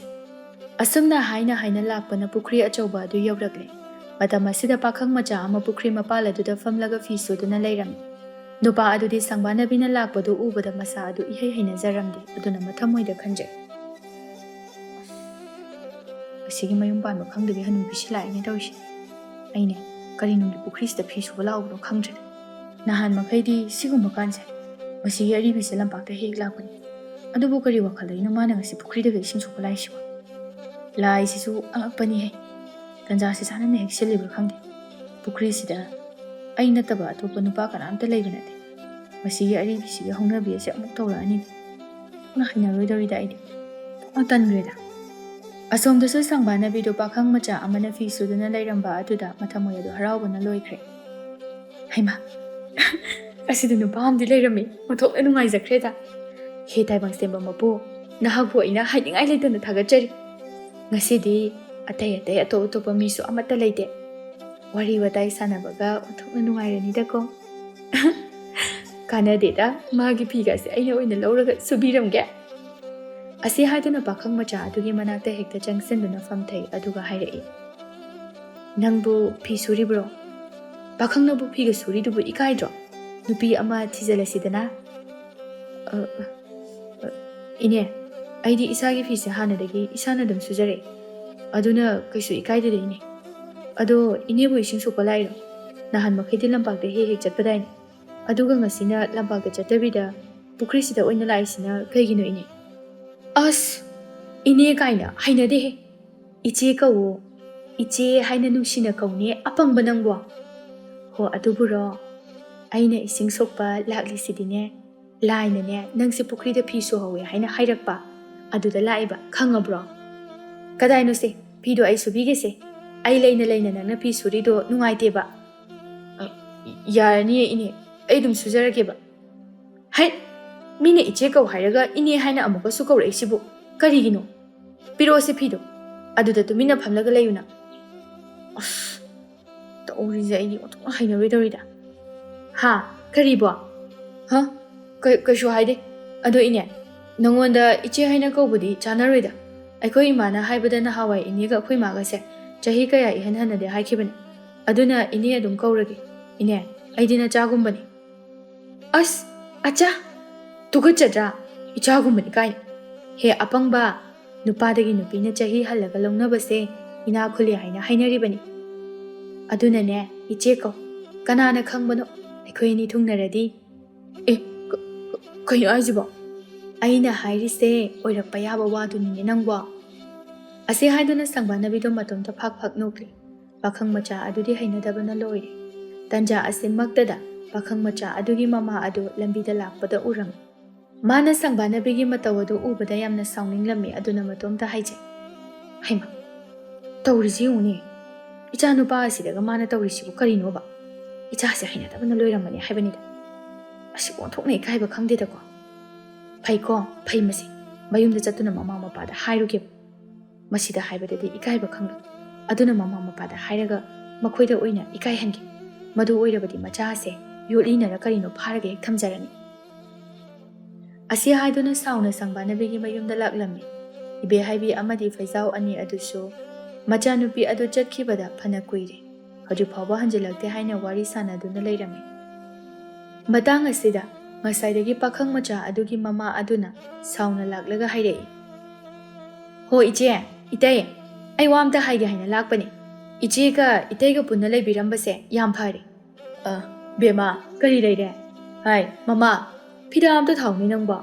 ꯑꯁꯨꯝꯅ ꯍꯥꯏꯅ ꯍꯥꯏꯅ ꯂꯥꯛꯄꯅ ꯄꯨꯈ꯭ꯔꯤ ꯑꯆꯧꯕ ꯑꯗꯨ ꯌꯧꯔꯛꯂꯦ꯫ ꯃꯇꯝ ꯑꯁꯤꯗ ꯄꯥꯈꯪ ꯃꯆꯥ ꯑꯃ ꯄꯨꯈ꯭ꯔꯤ ꯃꯄꯥꯜ ꯑꯗꯨꯗ ꯐꯝꯂꯒ ꯐꯤ ꯁꯨꯗꯨꯅ ꯂꯩꯔꯝꯃꯤ꯫ ꯅꯨꯄꯥ ꯑꯗꯨꯗꯤ ꯁꯪꯕꯥꯅꯕꯤꯅ ꯂꯥꯛꯄꯗꯨ ꯎꯕꯗ ꯃꯁꯥ ꯑꯗꯨ ꯏꯍꯩ ꯍꯩꯅꯖꯔꯝꯗꯦ꯫ ꯑꯗꯨꯅ ꯃꯊꯃꯣꯏꯗ ꯈꯟꯖꯩ, "ꯑꯁꯤꯒꯤ ꯃꯌꯨꯝ ꯄꯥꯟꯕ ꯈꯪꯗꯕꯤ ꯍꯅꯨꯕꯤꯁꯤ ꯂꯥꯛꯏꯅꯦ ꯇꯧꯔꯤꯁꯦ꯫ ꯑꯩꯅꯦ ꯀꯔꯤ ꯅꯨꯡꯒꯤ ꯄꯨꯈ꯭ꯔꯤꯁꯤꯗ ꯐꯤ ꯁꯨꯕ ꯂꯥꯛꯎꯕꯅꯣ ꯈꯪꯗ꯭ꯔꯦ꯫ ꯅꯍꯥꯟ ꯃꯈꯩꯗꯤ ꯁꯤꯒꯨꯝꯕ ꯀꯥꯟꯁꯦ ꯃꯁꯤꯒꯤ ꯑꯔꯤꯕꯤꯁꯦ ꯂꯝꯄꯥꯛꯇ ꯍꯦꯛ ꯍꯦꯛ ꯂꯥꯛꯄꯅꯤ꯫ ꯑꯗꯨꯕꯨ ꯀꯔꯤ ꯋꯥꯈꯜꯗꯒꯤꯅꯣ ꯃꯥꯅ ꯉꯁꯤ ꯄꯨꯈ꯭ꯔꯤꯗꯒ ꯏꯁꯤꯡ ꯁꯣꯛꯄ ꯂꯥꯛꯏꯁꯤꯕꯣ? ꯂꯥꯏꯁꯤꯁꯨ ꯑꯉꯛꯄꯅꯤꯍꯦ꯫ ꯇꯟꯖꯥꯁꯤ ꯆꯥꯅꯅ ꯍꯦꯛ ꯁꯤꯜꯂꯤꯕ꯭ꯔꯥ ꯈꯪꯗꯦ꯫ ꯄꯨꯈ꯭ꯔꯤꯁꯤꯗ ꯑꯩ ꯅꯠꯇꯕ ꯑꯇꯣꯞꯄ ꯅꯨꯄꯥ ꯀꯅꯥꯝꯇ ꯂꯩꯕ ꯅꯠꯇꯦ꯫ ꯃꯁꯤꯒꯤ ꯑꯔꯤꯕꯤꯁꯤꯒꯤ ꯍꯧꯅꯕꯤ ꯑꯁꯦ ꯑꯃꯨꯛ ꯇꯧꯔꯛꯑꯅꯤ꯫ ꯅ ꯍꯩꯅꯔꯣꯏꯗꯧꯔꯤꯗ ꯑꯩꯗꯤ꯫ ꯑꯣꯟꯊꯣꯛꯅ ꯇꯟꯈ꯭ꯔꯦꯗ꯫ ꯑꯁꯣꯝꯗꯁꯨ ꯁꯪꯕꯥꯅꯕꯤꯗꯨ ꯄꯥꯈꯪ ꯃꯆꯥ ꯑꯃꯅ ꯐꯤ ꯁꯨꯗꯨꯅ ꯂꯩꯔꯝꯕ ꯑꯗꯨꯗ ꯃꯊꯃꯣꯏ ꯑꯗꯨ ꯍꯔꯥꯎꯕꯅ ꯂꯣꯏꯈ꯭ꯔꯦ꯫ ꯍꯩꯃꯥ! ꯑꯁꯤꯗ ꯅꯨꯄꯥ ꯑꯃꯗꯤ ꯂꯩꯔꯝꯃꯤ꯫ ꯑꯣꯟꯊꯣꯛꯅ ꯅꯨꯡꯉꯥꯏꯖꯈ꯭ꯔꯦꯗ꯫ ꯍꯦ ꯇꯥꯏꯕꯪ ꯁꯦꯝꯕ ꯃꯄꯨ, ꯅꯍꯥꯛꯄꯨ ꯑꯩꯅ ꯍꯥꯏꯅꯤꯡꯉꯥꯏ ꯂꯩꯇꯅ ꯊꯥꯒꯠꯆꯔꯤ꯫ ꯉꯁꯤꯗꯤ ꯑꯇꯩ ꯑꯇꯩ ꯑꯇꯣꯞ ꯑꯇꯣꯞꯄ ꯃꯤꯁꯨ ꯑꯃꯠꯇ ꯂꯩꯇꯦ꯫ ꯋꯥꯔꯤ ꯋꯥꯇꯥꯏ ꯁꯥꯟꯅꯕꯒ ꯑꯣꯟꯊꯣꯛꯅ ꯅꯨꯡꯉꯥꯏꯔꯅꯤꯗꯀꯣ꯫ ꯀꯥꯟꯅꯗꯦꯗ, ꯃꯥꯒꯤ ꯐꯤꯒꯁꯦ ꯑꯩꯅ ꯑꯣꯏꯅ ꯂꯧꯔꯒ ꯁꯨꯕꯤꯔꯝꯒꯦ꯫ ꯑꯁꯤ ꯍꯥꯏꯗꯨꯅ ꯄꯥꯈꯪ ꯃꯆꯥ ꯑꯗꯨꯒꯤ ꯃꯅꯥꯛꯇ ꯍꯦꯛꯇ ꯆꯪꯁꯤꯟꯗꯨꯅ ꯐꯝꯊꯩ, ꯑꯗꯨꯒ ꯍꯥꯏꯔꯛꯏ, "ꯅꯪꯕꯨ ꯐꯤ ꯁꯨꯔꯤꯕ꯭ꯔꯣ? ꯄꯥꯈꯪꯅꯕꯨ ꯐꯤꯒ ꯁꯨꯔꯤꯗꯨꯕꯨ ꯏꯀꯥꯏꯗ꯭ꯔꯣ? ꯅꯨꯄꯤ ꯑꯃ ꯊꯤꯖꯤꯜꯂꯁꯤꯗꯅ?" "ꯑ, ꯑ, ꯏꯅꯦ, ꯑꯩꯗꯤ ꯏꯁꯥꯒꯤ ꯐꯤꯁꯦ ꯍꯥꯟꯅꯗꯒꯤ ꯏꯁꯥꯅ ꯑꯗꯨꯝ ꯁꯨꯖꯔꯛꯑꯦ꯫ ꯑꯗꯨꯅ ꯀꯩꯁꯨ ꯏꯀꯥꯏꯗꯦꯗ, ꯏꯅꯦ꯫ ꯑꯗꯣ ꯏꯅꯦꯕꯨ ꯏꯁꯤꯡ ꯁꯣꯛꯄ ꯂꯥꯛꯏꯔꯣ? ꯅꯍꯥꯟ ꯃꯈꯩꯗꯤ ꯂꯝꯄꯥꯛꯇ ꯍꯦꯛ ꯍꯦꯛ ꯆꯠꯄꯗꯥꯏꯅꯦ꯫ ꯑꯗꯨꯒ ꯉꯁꯤꯅ ꯂꯝꯄꯥꯛꯇ ꯆꯠꯇꯕꯤꯗ ꯄꯨꯈ꯭ꯔꯤꯁꯤꯗ ꯑꯣꯏꯅ ꯂꯥꯛꯏꯁꯤꯅ ꯀꯩꯒꯤꯅꯣ, ꯏꯅꯦ?" "ꯑꯁ, ꯏꯅꯦ ꯀꯥꯏꯅ ꯍꯩꯅꯗꯦꯍꯦ꯫ ꯏꯆꯦ ꯀꯧꯋꯣ꯫ ꯏꯆꯦ ꯍꯥꯏꯅ ꯅꯨꯡꯁꯤꯅ ꯀꯧꯅꯦ, ꯑꯄꯪꯕ ꯅꯪꯕꯣ꯫ ꯍꯣ, ꯑꯗꯨꯕꯨꯔꯣ? ꯑꯩꯅ ꯏꯁꯤꯡ ꯁꯣꯛꯄ ꯂꯥꯛꯂꯤꯁꯤꯗꯤꯅꯦ, ꯂꯥꯏꯅꯅꯦ, ꯅꯪꯁꯦ ꯄꯨꯈ꯭ꯔꯤꯗ ꯐꯤ ꯁꯨꯍꯧꯋꯦ ꯍꯥꯏꯅ ꯍꯥꯏꯔꯛꯄ꯫ ꯑꯗꯨꯗ ꯂꯥꯛꯏꯕ, ꯈꯪꯉꯕ꯭ꯔꯣ?" "ꯀꯗꯥꯏꯅꯣꯁꯦ? ꯐꯤꯗꯣ ꯑꯩ ꯁꯨꯕꯤꯒꯦꯁꯦ꯫ ꯑꯩ ꯂꯩꯅ ꯂꯩꯅ ꯅꯪꯅ ꯐꯤ ꯁꯨꯔꯤꯗꯣ ꯅꯨꯡꯉꯥꯏꯇꯦꯕ꯫" "ꯑ, ꯌꯥꯔꯅꯤꯌꯦ, ꯏꯅꯦ꯫ ꯑꯩ ꯑꯗꯨꯝ ꯁꯨꯖꯔꯒꯦꯕ꯫" "ꯍꯩ! ꯃꯤꯅ ꯏꯆꯦ ꯀꯧ ꯍꯥꯏꯔꯒ ꯏꯅꯦ ꯍꯥꯏꯅ ꯑꯃꯨꯛꯀꯁꯨ ꯀꯧꯔꯛꯏꯁꯤꯕꯨ ꯀꯔꯤꯒꯤꯅꯣ? ꯄꯤꯔꯛꯑꯣꯁꯦ ꯐꯤꯗꯣ꯫ ꯑꯗꯨꯗ ꯇꯨꯃꯤꯟꯅ ꯐꯝꯂꯒ ꯂꯩꯌꯨꯅ꯫" ꯑꯁ, ꯇꯧꯔꯤꯁꯦ ꯑꯩꯗꯤ ꯑꯣꯟꯊꯣꯛꯅ ꯍꯩꯅꯔꯣꯏꯗꯧꯔꯤꯗ꯫ "ꯍꯥ? ꯀꯔꯤꯕꯣ?" "ꯍꯥ? ꯀ-, ꯀꯩꯁꯨ ꯍꯥꯏꯗꯦ꯫ ꯑꯗꯣ ꯏꯅꯦ, ꯅꯉꯣꯟꯗ ꯏꯆꯦ ꯍꯥꯏꯅ ꯀꯧꯕꯗꯤ ꯆꯥꯟꯅꯔꯣꯏꯗ꯫ ꯑꯩꯈꯣꯏ ꯏꯃꯥꯅ ꯍꯥꯏꯕꯗ ꯅꯍꯥꯟꯋꯥꯏ ꯏꯅꯦꯒ ꯑꯩꯈꯣꯏ ꯃꯥꯒꯁꯦ ꯆꯍꯤ ꯀꯌꯥ ꯏꯍꯟ ꯍꯟꯅꯗꯦ ꯍꯥꯏꯈꯤꯕꯅꯤ꯫ ꯑꯗꯨꯅ ꯏꯅꯦ ꯑꯗꯨꯝ ꯀꯧꯔꯒꯦ꯫ ꯏꯅꯦ, ꯑꯩꯗꯤ ꯅꯆꯥꯒꯨꯝꯕꯅꯤ꯫" "ꯑꯁ, ꯑꯆꯥ! ꯇꯨꯀꯠꯆꯗ꯭ꯔꯥ? ꯏꯆꯥꯒꯨꯝꯕꯅꯤ ꯀꯥꯏꯅ꯫ ꯍꯦ ꯑꯄꯪꯕ, ꯅꯨꯄꯥꯗꯒꯤ ꯅꯨꯄꯤꯅ ꯆꯍꯤ ꯍꯜꯂꯒ ꯂꯧꯅꯕꯁꯦ ꯏꯅꯥꯛ ꯈꯨꯜꯂꯤ ꯍꯥꯏꯅ ꯍꯥꯏꯅꯔꯤꯕꯅꯤ꯫ ꯑꯗꯨꯅꯅꯦ, ꯏꯆꯦ ꯀꯧ꯫ ꯀꯅꯥꯅ ꯈꯪꯕꯅꯣ, ꯑꯩꯈꯣꯏ ꯑꯅꯤ ꯊꯨꯡꯅꯔꯗꯤ?" "ꯑꯦ, ꯀ-, ꯀ-, ꯀꯩꯅꯣ ꯍꯥꯏꯁꯤꯕꯣ? ꯑꯩꯅ ꯍꯥꯏꯔꯤꯁꯦ ꯑꯣꯏꯔꯛꯄ ꯌꯥꯕ ꯋꯥꯗꯨꯅꯤꯅꯦ ꯅꯪꯕꯣ꯫" ꯑꯁꯤ ꯍꯥꯏꯗꯨꯅ ꯁꯪꯕꯥꯅꯕꯤꯗꯣ ꯃꯇꯣꯝꯇ ꯐꯥꯛ ꯐꯥꯛ ꯅꯣꯛꯂꯤ꯫ ꯄꯥꯈꯪ ꯃꯆꯥ ꯑꯗꯨꯗꯤ ꯍꯩꯅꯗꯕꯅ ꯂꯣꯏꯔꯦ꯫ ꯇꯟꯖꯥ ꯑꯁꯤꯃꯛꯇꯗ ꯄꯥꯈꯪ ꯃꯆꯥ ꯑꯗꯨꯒꯤ ꯃꯃꯥ ꯑꯗꯨ ꯂꯝꯕꯤꯗ ꯂꯥꯛꯄꯗ ꯎꯔꯝꯃꯤ꯫ ꯃꯥꯅ ꯁꯪꯕꯥꯅꯕꯤꯒꯤ ꯃꯇꯧ ꯑꯗꯨ ꯎꯕꯗ ꯌꯥꯝꯅ ꯁꯥꯎꯅꯤꯡꯂꯝꯃꯤ꯫ ꯑꯗꯨꯅ ꯃꯇꯣꯝꯇ ꯍꯥꯏꯖꯩ, "ꯍꯩꯃꯥ, ꯇꯧꯔꯤꯁꯤ ꯌꯦꯡꯉꯨꯅꯦ, ꯏꯆꯥ ꯅꯨꯄꯥ ꯑꯁꯤꯗꯒ ꯃꯥꯅ ꯇꯧꯔꯤꯁꯤꯕꯨ ꯀꯔꯤꯅꯣꯕ? ꯏꯆꯥꯁꯦ ꯍꯩꯅꯗꯕꯅ ꯂꯣꯏꯔꯝꯃꯅꯤ ꯍꯥꯏꯕꯅꯤꯗ꯫ ꯑꯁꯤꯕꯨ ꯑꯣꯟꯊꯣꯛꯅ ꯏꯀꯥꯏꯕ ꯈꯪꯗꯦꯗꯀꯣ꯫ ꯐꯩꯀꯣ, ꯐꯩ ꯃꯁꯤ꯫ ꯃꯌꯨꯝꯗ ꯆꯠꯇꯨꯅ ꯃꯃꯥ ꯃꯄꯥꯗ ꯍꯥꯏꯔꯨꯒꯦꯕ꯫ ꯃꯁꯤꯗ ꯍꯥꯏꯕꯗꯗꯤ ꯏꯀꯥꯏꯕ ꯈꯪꯂꯣꯏ꯫ ꯑꯗꯨꯅ ꯃꯃꯥ ꯃꯄꯥꯗ ꯍꯥꯏꯔꯒ ꯃꯈꯣꯏꯗ ꯑꯣꯏꯅ ꯏꯀꯥꯏꯍꯟꯒꯦ꯫ ꯃꯗꯨ ꯑꯣꯏꯔꯕꯗꯤ ꯃꯆꯥ ꯑꯁꯦ ꯌꯣꯠꯂꯤꯅꯔ ꯀꯔꯤꯅꯣ ꯐꯥꯔꯒ ꯍꯦꯛ ꯊꯝꯖꯔꯅꯤ"꯫ ꯑꯁꯤ ꯍꯥꯏꯗꯨꯅ ꯁꯥꯎꯅ ꯁꯪꯕꯥꯅꯕꯤꯒꯤ ꯃꯌꯨꯝꯗ ꯂꯥꯛꯂꯝꯃꯤ꯫ ꯏꯕꯦꯍꯥꯏꯕꯤ ꯑꯃꯗꯤ ꯐꯩꯖꯥꯎ ꯑꯅꯤ ꯑꯗꯨꯁꯨ ꯃꯆꯥꯅꯨꯄꯤ ꯑꯗꯨ ꯆꯠꯈꯤꯕꯗ ꯐꯅ ꯀꯨꯏꯔꯦ, ꯍꯧꯖꯤꯛ ꯐꯥꯎꯕ ꯍꯟꯖꯤꯜꯂꯛꯇꯦ ꯍꯥꯏꯅ ꯋꯥꯔꯤ ꯁꯥꯟꯅꯗꯨꯅ ꯂꯩꯔꯝꯃꯤ꯫ ꯃꯇꯥꯡ ꯑꯁꯤꯗ ꯉꯁꯥꯏꯗꯒꯤ ꯄꯥꯈꯪ ꯃꯆꯥ ꯑꯗꯨꯒꯤ ꯃꯃꯥ ꯑꯗꯨꯅ ꯁꯥꯎꯅ ꯂꯥꯛꯂꯒ ꯍꯥꯏꯔꯛꯏ, "ꯍꯣ ꯏꯆꯦ, ꯏꯇꯩ, ꯑꯩ ꯋꯥ ꯑꯝꯇ ꯍꯥꯏꯒꯦ ꯍꯥꯏꯅ ꯂꯥꯛꯄꯅꯤ꯫ ꯏꯆꯦꯒ ꯏꯇꯩꯒ ꯄꯨꯟꯅ ꯂꯩꯕꯤꯔꯝꯕꯁꯦ ꯌꯥꯝ ꯐꯔꯦ"꯫ "ꯑ, ꯕꯦꯝꯃ, ꯀꯔꯤ ꯂꯩꯔꯦ? ꯍꯥꯏ, ꯃꯃꯥ, ꯐꯤꯗꯥ ꯑꯝꯇ ꯊꯥꯎꯅꯦ ꯅꯪꯕꯣ"꯫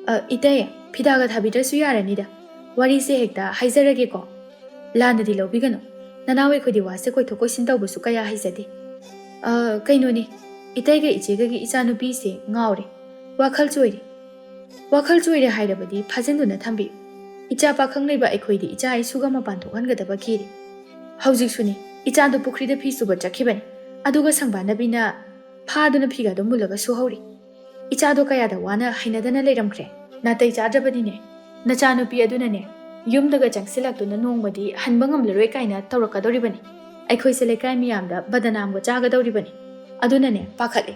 "ꯑ, ꯏꯇꯩ, ꯐꯤꯗꯥꯒ ꯊꯥꯕꯤꯗ꯭ꯔꯁꯨ ꯌꯥꯔꯅꯤꯗ꯫ ꯋꯥꯔꯤꯁꯦ ꯍꯦꯛꯇ ꯍꯥꯏꯖꯔꯒꯦꯀꯣ꯫ ꯂꯥꯟꯅꯗꯤ ꯂꯧꯕꯤꯒꯅꯨ꯫ ꯅꯅꯥꯎ ꯑꯩꯈꯣꯏꯗꯤ ꯋꯥꯁꯦ ꯀꯣꯏꯊꯣꯛ ꯀꯣꯏꯁꯤꯟ ꯇꯧꯕꯁꯨ ꯀꯌꯥ ꯍꯩꯖꯗꯦ꯫ ꯑ, ꯀꯩꯅꯣꯅꯦ, ꯏꯇꯩꯒ ꯏꯆꯦꯒꯒꯤ ꯏꯆꯥꯅꯨꯄꯤꯁꯦ ꯉꯥꯎꯔꯦ꯫ ꯋꯥꯈꯜ ꯆꯣꯏꯔꯦ꯫ ꯋꯥꯈꯜ ꯆꯣꯏꯔꯦ ꯍꯥꯏꯔꯕꯗꯤ ꯐꯥꯖꯤꯟꯗꯨꯅ ꯊꯝꯕꯤꯌꯨ꯫ ꯏꯆꯥ ꯄꯥꯈꯪ ꯂꯩꯕ ꯑꯩꯈꯣꯏꯗꯤ ꯏꯆꯥ ꯏꯁꯨꯒ ꯃꯄꯥꯟ ꯊꯣꯛꯍꯟꯒꯗꯕ ꯀꯤꯔꯦ꯫ ꯍꯧꯖꯤꯛꯁꯨꯅꯦ, ꯏꯆꯥꯗꯨ ꯄꯨꯈ꯭ꯔꯤꯗ ꯐꯤ ꯁꯨꯕ ꯆꯠꯈꯤꯕꯅꯤ꯫ ꯑꯗꯨꯒ ꯁꯪꯕꯥꯅꯕꯤꯅ ꯐꯥꯗꯨꯅ ꯐꯤꯒꯥꯗꯣ ꯃꯨꯜꯂꯒ ꯁꯨꯍꯧꯔꯤ꯫ ꯏꯆꯥꯗꯣ ꯀꯌꯥꯗ ꯋꯥꯅ ꯍꯩꯅꯗꯅ ꯂꯩꯔꯝꯈ꯭ꯔꯦ꯫ ꯅꯥꯇꯩ ꯆꯥꯗ꯭ꯔꯕꯅꯤꯅꯦ꯫ ꯅꯆꯥꯅꯨꯄꯤ ꯑꯗꯨꯅꯅꯦ, ꯌꯨꯝꯗꯒ ꯆꯪꯁꯤꯜꯂꯛꯇꯨꯅ ꯅꯣꯡꯃꯗꯤ ꯍꯟꯕ ꯉꯝꯂꯔꯣꯏ ꯀꯥꯏꯅ ꯇꯧꯔꯛꯀꯗꯧꯔꯤꯕꯅꯤ꯫ ꯑꯩꯈꯣꯏꯁꯦ ꯂꯩꯀꯥꯏ ꯃꯤꯌꯥꯝꯗ ꯕꯗꯅꯥꯝꯒ ꯆꯥꯒꯗꯧꯔꯤꯕꯅꯤ꯫ ꯑꯗꯨꯅꯅꯦ, ꯄꯥꯈꯠꯂꯦ꯫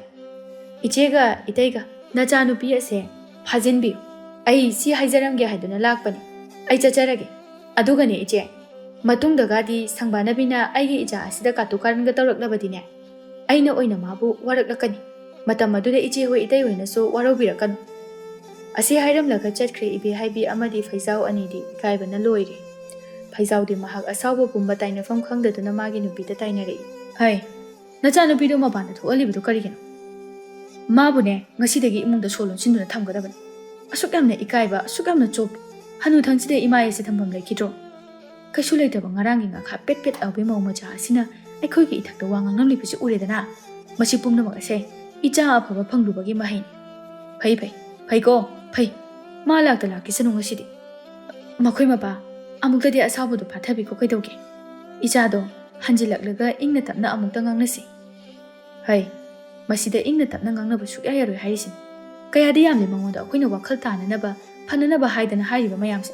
ꯏꯆꯦꯒ ꯏꯇꯩꯒ ꯅꯆꯥꯅꯨꯄꯤ ꯑꯁꯦ ꯐꯥꯖꯤꯟꯕꯤꯌꯨ꯫ ꯑꯩ ꯁꯤ ꯍꯥꯏꯖꯔꯝꯒꯦ ꯍꯥꯏꯗꯨꯅ ꯂꯥꯛꯄꯅꯤ꯫ ꯑꯩ ꯆꯠꯆꯔꯒꯦ꯫ ꯑꯗꯨꯒꯅꯦ ꯏꯆꯦ, ꯃꯇꯨꯡꯗꯒꯗꯤ ꯁꯪꯕꯥꯅꯕꯤꯅ ꯑꯩꯒꯤ ꯏꯆꯥ ꯑꯁꯤꯗ ꯀꯥꯇꯨ ꯀꯥꯔꯟꯒ ꯇꯧꯔꯛꯂꯕꯗꯤꯅꯦ, ꯑꯩꯅ ꯑꯣꯏꯅ ꯃꯥꯕꯨ ꯋꯥꯔꯛꯂꯛꯀꯅꯤ꯫ ꯃꯇꯝ ꯑꯗꯨꯗ ꯏꯆꯦ ꯍꯣꯏ ꯏꯇꯩ ꯍꯣꯏꯅꯁꯨ ꯋꯥꯔꯧꯕꯤꯔꯛꯀꯅꯨ"꯫ ꯑꯁꯤ ꯍꯥꯏꯔꯝꯂꯒ ꯆꯠꯈ꯭ꯔꯦ ꯏꯕꯦꯍꯥꯏꯕꯤ ꯑꯃꯗꯤ ꯐꯩꯖꯥꯎ ꯑꯅꯤꯗꯤ ꯏꯀꯥꯏꯕꯅ ꯂꯣꯏꯔꯦ꯫ ꯐꯩꯖꯥꯎꯗꯤ ꯃꯍꯥꯛ ꯑꯁꯥꯎꯕ ꯄꯨꯝꯕ ꯇꯥꯏꯅꯐꯝ ꯈꯪꯗꯗꯨꯅ ꯃꯥꯒꯤ ꯅꯨꯄꯤꯗ ꯇꯥꯏꯅꯔꯛꯏ꯫ "ꯍꯩ, ꯅꯆꯥꯅꯨꯄꯤꯗꯣ ꯃꯄꯥꯟꯗ ꯊꯣꯛꯍꯜꯂꯤꯕꯗꯣ ꯀꯔꯤꯒꯤꯅꯣ? ꯃꯥꯕꯨꯅꯦ, ꯉꯁꯤꯗꯒꯤ ꯏꯃꯨꯡꯗ ꯁꯣ ꯂꯣꯟꯁꯤꯟꯗꯨꯅ ꯊꯝꯒꯗꯕꯅꯤ꯫ ꯑꯁꯨꯛ ꯌꯥꯝꯅ ꯏꯀꯥꯏꯕ, ꯑꯁꯨꯛ ꯌꯥꯝꯅ ꯆꯣꯞꯄ ꯍꯅꯨꯊꯪꯁꯤꯗ ꯏꯃꯥ ꯑꯩꯁꯦ ꯊꯝꯐꯝ ꯂꯩꯈꯤꯗ꯭ꯔꯣ?" ꯀꯩꯁꯨ ꯂꯩꯇꯕ ꯉꯔꯥꯡꯒꯤ ꯉꯥꯈꯥ ꯄꯦꯠ ꯄꯦꯠ ꯂꯥꯎꯕꯤ ꯃꯧ ꯃꯆꯥ ꯑꯁꯤꯅ ꯑꯩꯈꯣꯏꯒꯤ ꯏꯊꯛꯇ ꯋꯥ ꯉꯥꯡꯂꯝꯂꯤꯕꯁꯤ ꯎꯔꯦꯗꯅ? ꯃꯁꯤ ꯄꯨꯝꯅꯃꯛ ꯑꯁꯦ ꯏꯆꯥ ꯑꯐꯕ ꯐꯪꯂꯨꯕꯒꯤ ꯃꯍꯩꯅꯤ꯫ ꯐꯩ, ꯐꯩ, ꯐꯩꯀꯣ, ꯐꯩ꯫ ꯃꯥ ꯂꯥꯛꯇ ꯂꯥꯛꯈꯤꯁꯅꯨ ꯉꯁꯤꯗꯤ꯫ ꯃꯈꯣꯏ ꯃꯄꯥ, ꯑꯃꯨꯛꯇꯗꯤ ꯑꯁꯥꯎꯕꯗꯨ ꯐꯥꯊꯕꯤꯈꯣ ꯀꯩꯗꯧꯒꯦ? ꯏꯆꯥꯗꯣ ꯍꯟꯖꯤꯜꯂꯛꯂꯒ ꯏꯪꯅ ꯇꯞꯅ ꯑꯃꯨꯛꯇ ꯉꯥꯡꯅꯁꯤ꯫ ꯍꯩ, ꯃꯁꯤꯗ ꯏꯪꯅ ꯇꯞꯅ ꯉꯥꯡꯅꯕ ꯁꯨꯛꯌꯥ ꯌꯥꯔꯣꯏ ꯍꯥꯏꯔꯤꯁꯤꯅꯤ꯫ ꯀꯌꯥꯗꯤ ꯌꯥꯝꯂꯦ ꯃꯉꯣꯟꯗ ꯑꯩꯈꯣꯏꯅ ꯋꯥꯈꯜ ꯇꯥꯅꯅꯕ, ꯐꯅꯅꯕ ꯍꯥꯏꯗꯅ ꯍꯥꯏꯔꯤꯕ ꯃꯌꯥꯝꯁꯦ꯫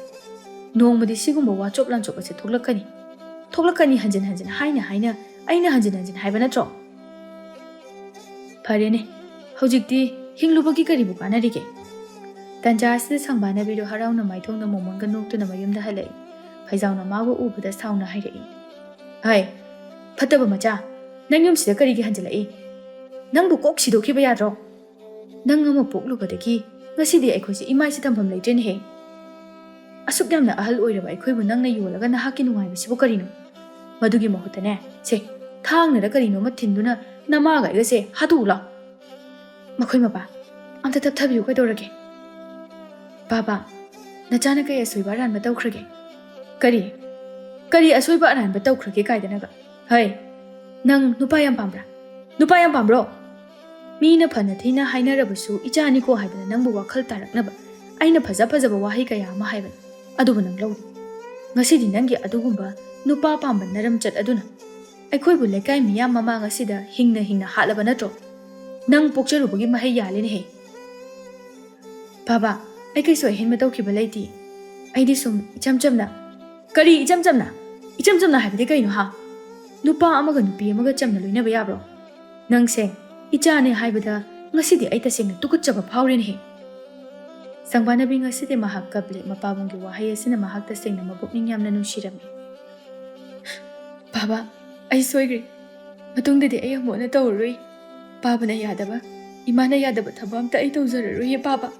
ꯅꯣꯡꯃꯗꯤ ꯁꯤꯒꯨꯝꯕ ꯋꯥꯆꯣꯞ ꯂꯥꯟꯆꯣꯞ ꯑꯁꯦ ꯊꯣꯛꯂꯛꯀꯅꯤ꯫ ꯊꯣꯛꯂꯛꯀꯅꯤ ꯍꯟꯖꯤꯟ ꯍꯟꯖꯤꯟ ꯍꯥꯏꯅ ꯍꯥꯏꯅ ꯑꯩꯅ ꯍꯟꯖꯤꯟ ꯍꯟꯖꯤꯟ ꯍꯥꯏꯕ ꯅꯠꯇ꯭ꯔꯣ? ꯐꯔꯦꯅꯦ, ꯍꯧꯖꯤꯛꯇꯤ ꯍꯤꯡꯂꯨꯕꯒꯤ ꯀꯔꯤꯕꯨ ꯀꯥꯟꯅꯔꯤꯒꯦ? ꯇꯟꯖꯥ ꯑꯁꯤꯗ ꯁꯪꯕꯥꯅꯕꯤꯗꯨ ꯍꯔꯥꯎꯅ ꯃꯥꯏꯊꯣꯡꯗ ꯃꯣꯃꯣꯟꯒ ꯅꯣꯛꯇꯨꯅ ꯃꯌꯨꯝꯗ ꯍꯜꯂꯛꯏ꯫ ꯐꯩꯖꯥꯎꯅ ꯃꯥꯕꯨ ꯎꯕꯗ ꯁꯥꯎꯅ ꯍꯥꯏꯔꯛꯏ, "ꯍꯥꯏ, ꯐꯠꯇꯕ ꯃꯆꯥ, ꯅꯪ ꯌꯨꯝꯁꯤꯗ ꯀꯔꯤꯒꯤ ꯍꯟꯖꯤꯜꯂꯛꯏ? ꯅꯪꯕꯨ ꯀꯣꯛ ꯁꯤꯗꯣꯛꯈꯤꯕ ꯌꯥꯗ꯭ꯔꯣ? ꯅꯪ ꯑꯃ ꯄꯣꯛꯂꯨꯕꯗꯒꯤ ꯉꯁꯤꯗꯤ ꯑꯩꯈꯣꯏꯁꯦ ꯏꯃꯥꯏꯁꯦ ꯊꯝꯐꯝ ꯂꯩꯇ꯭ꯔꯦꯅꯦꯍꯦ꯫ ꯑꯁꯨꯛ ꯌꯥꯝꯅ ꯑꯍꯜ ꯑꯣꯏꯔꯕ ꯑꯩꯈꯣꯏꯕꯨ ꯅꯪꯅ ꯌꯣꯜꯂꯒ ꯅꯍꯥꯛꯀꯤ ꯅꯨꯡꯉꯥꯏꯕꯁꯤꯕꯨ ꯀꯔꯤꯅꯣ? ꯃꯗꯨꯒꯤ ꯃꯍꯨꯠꯇꯅꯦ, ꯁꯦ, ꯊꯥꯡꯅꯔ ꯀꯔꯤꯅꯣꯃ ꯊꯤꯟꯗꯨꯅ ꯅꯃꯥꯒ ꯑꯩꯒꯁꯦ ꯍꯥꯠꯇꯣꯛꯎ ꯂꯥꯎ꯫" ꯃꯈꯣꯏ ꯃꯄꯥ, ꯑꯝꯇ ꯇꯞꯊꯕꯤꯌꯨ ꯀꯩꯗꯧꯔꯒꯦ? "ꯕꯥꯕꯥ, ꯅꯆꯥꯅ ꯀꯩ ꯑꯁꯣꯏꯕ ꯑꯔꯥꯟꯕ ꯇꯧꯈ꯭ꯔꯒꯦ?" "ꯀꯔꯤ? ꯀꯔꯤ ꯑꯁꯣꯏꯕ ꯑꯔꯥꯟꯕ ꯇꯧꯈ꯭ꯔꯒꯦ ꯀꯥꯏꯗꯅꯒ? ꯍꯩ, ꯅꯪ ꯅꯨꯄꯥ ꯌꯥꯝ ꯄꯥꯝꯕ꯭ꯔꯥ? ꯅꯨꯄꯥ ꯌꯥꯝ ꯄꯥꯝꯕ꯭ꯔꯣ? ꯃꯤꯅ ꯐꯅ ꯊꯤꯅ ꯍꯥꯏꯅꯔꯕꯁꯨ ꯏꯆꯥꯅꯤꯀꯣ ꯍꯥꯏꯗꯅ ꯅꯪꯕꯨ ꯋꯥꯈꯜ ꯇꯥꯔꯛꯅꯕ ꯑꯩꯅ ꯐꯖ ꯐꯖꯕ ꯋꯥꯍꯩ ꯀꯌꯥ ꯑꯃ ꯍꯥꯏꯕꯅꯤ, ꯑꯗꯨꯕꯨ ꯅꯪ ꯂꯧꯗꯦ꯫ ꯉꯁꯤꯗꯤ ꯅꯪꯒꯤ ꯑꯗꯨꯒꯨꯝꯕ ꯅꯨꯄꯥ ꯄꯥꯝꯕ ꯅꯔꯝꯆꯠ ꯑꯗꯨꯅ ꯑꯩꯈꯣꯏꯕꯨ ꯂꯩꯀꯥꯏ ꯃꯤꯌꯥꯝ ꯃꯃꯥꯡ ꯑꯁꯤꯗ ꯍꯤꯡꯅ ꯍꯤꯡꯅ ꯍꯥꯠꯂꯕ ꯅꯠꯇ꯭ꯔꯣ? ꯅꯪ ꯄꯣꯛꯆꯔꯨꯕꯒꯤ ꯃꯍꯩ ꯌꯥꯜꯂꯦꯅꯦꯍꯦ꯫" "ꯕꯥꯕꯥ, ꯑꯩ ꯀꯩꯁꯨ ꯑꯍꯦꯟꯕ ꯇꯧꯈꯤꯕ ꯂꯩꯇꯦ꯫ ꯑꯩꯗꯤ ꯁꯨꯝ ꯏꯆꯝ ꯆꯝꯅ꯫" "ꯀꯔꯤ ꯏꯆꯝ ꯆꯝꯅ? ꯏꯆꯝ ꯆꯝꯅ ꯍꯥꯏꯕꯗꯤ ꯀꯩꯅꯣ ꯍꯥ? ꯅꯨꯄꯥ ꯑꯃꯒ ꯅꯨꯄꯤ ꯑꯃꯒ ꯆꯝꯅ ꯂꯣꯏꯅꯕ ꯌꯥꯕ꯭ꯔꯣ? ꯅꯪꯁꯦ ꯏꯆꯥꯅꯦ ꯍꯥꯏꯕꯗ ꯉꯁꯤꯗꯤ ꯑꯩ ꯇꯁꯦꯡꯅ ꯇꯨꯀꯠꯆꯕ ꯐꯥꯎꯔꯦꯅꯦꯍꯦ꯫" ꯁꯪꯕꯥꯅꯕꯤ ꯉꯁꯤꯗꯤ ꯃꯍꯥꯛ ꯀꯞꯂꯦ꯫ ꯃꯄꯥꯕꯨꯡꯒꯤ ꯋꯥꯍꯩ ꯑꯁꯤꯅ ꯃꯍꯥꯛ ꯇꯁꯦꯡꯅ ꯃꯄꯨꯛꯅꯤꯡ ꯌꯥꯝꯅ ꯅꯨꯡꯁꯤꯔꯝꯃꯤ꯫ "ꯕꯥꯕꯥ, ꯑꯩ ꯁꯣꯏꯈ꯭ꯔꯦ꯫ ꯃꯇꯨꯡꯗꯗꯤ ꯑꯩ ꯑꯃꯨꯛ ꯍꯟꯅ ꯇꯧꯔꯔꯣꯏ꯫ ꯄꯥꯕꯅ ꯌꯥꯗꯕ, ꯏꯃꯥꯅ ꯌꯥꯗꯕ ꯊꯕꯛ ꯑꯝꯇ ꯑꯩ ꯇꯧꯖꯔꯔꯣꯏꯌꯦ, ꯄꯥꯕ꯫"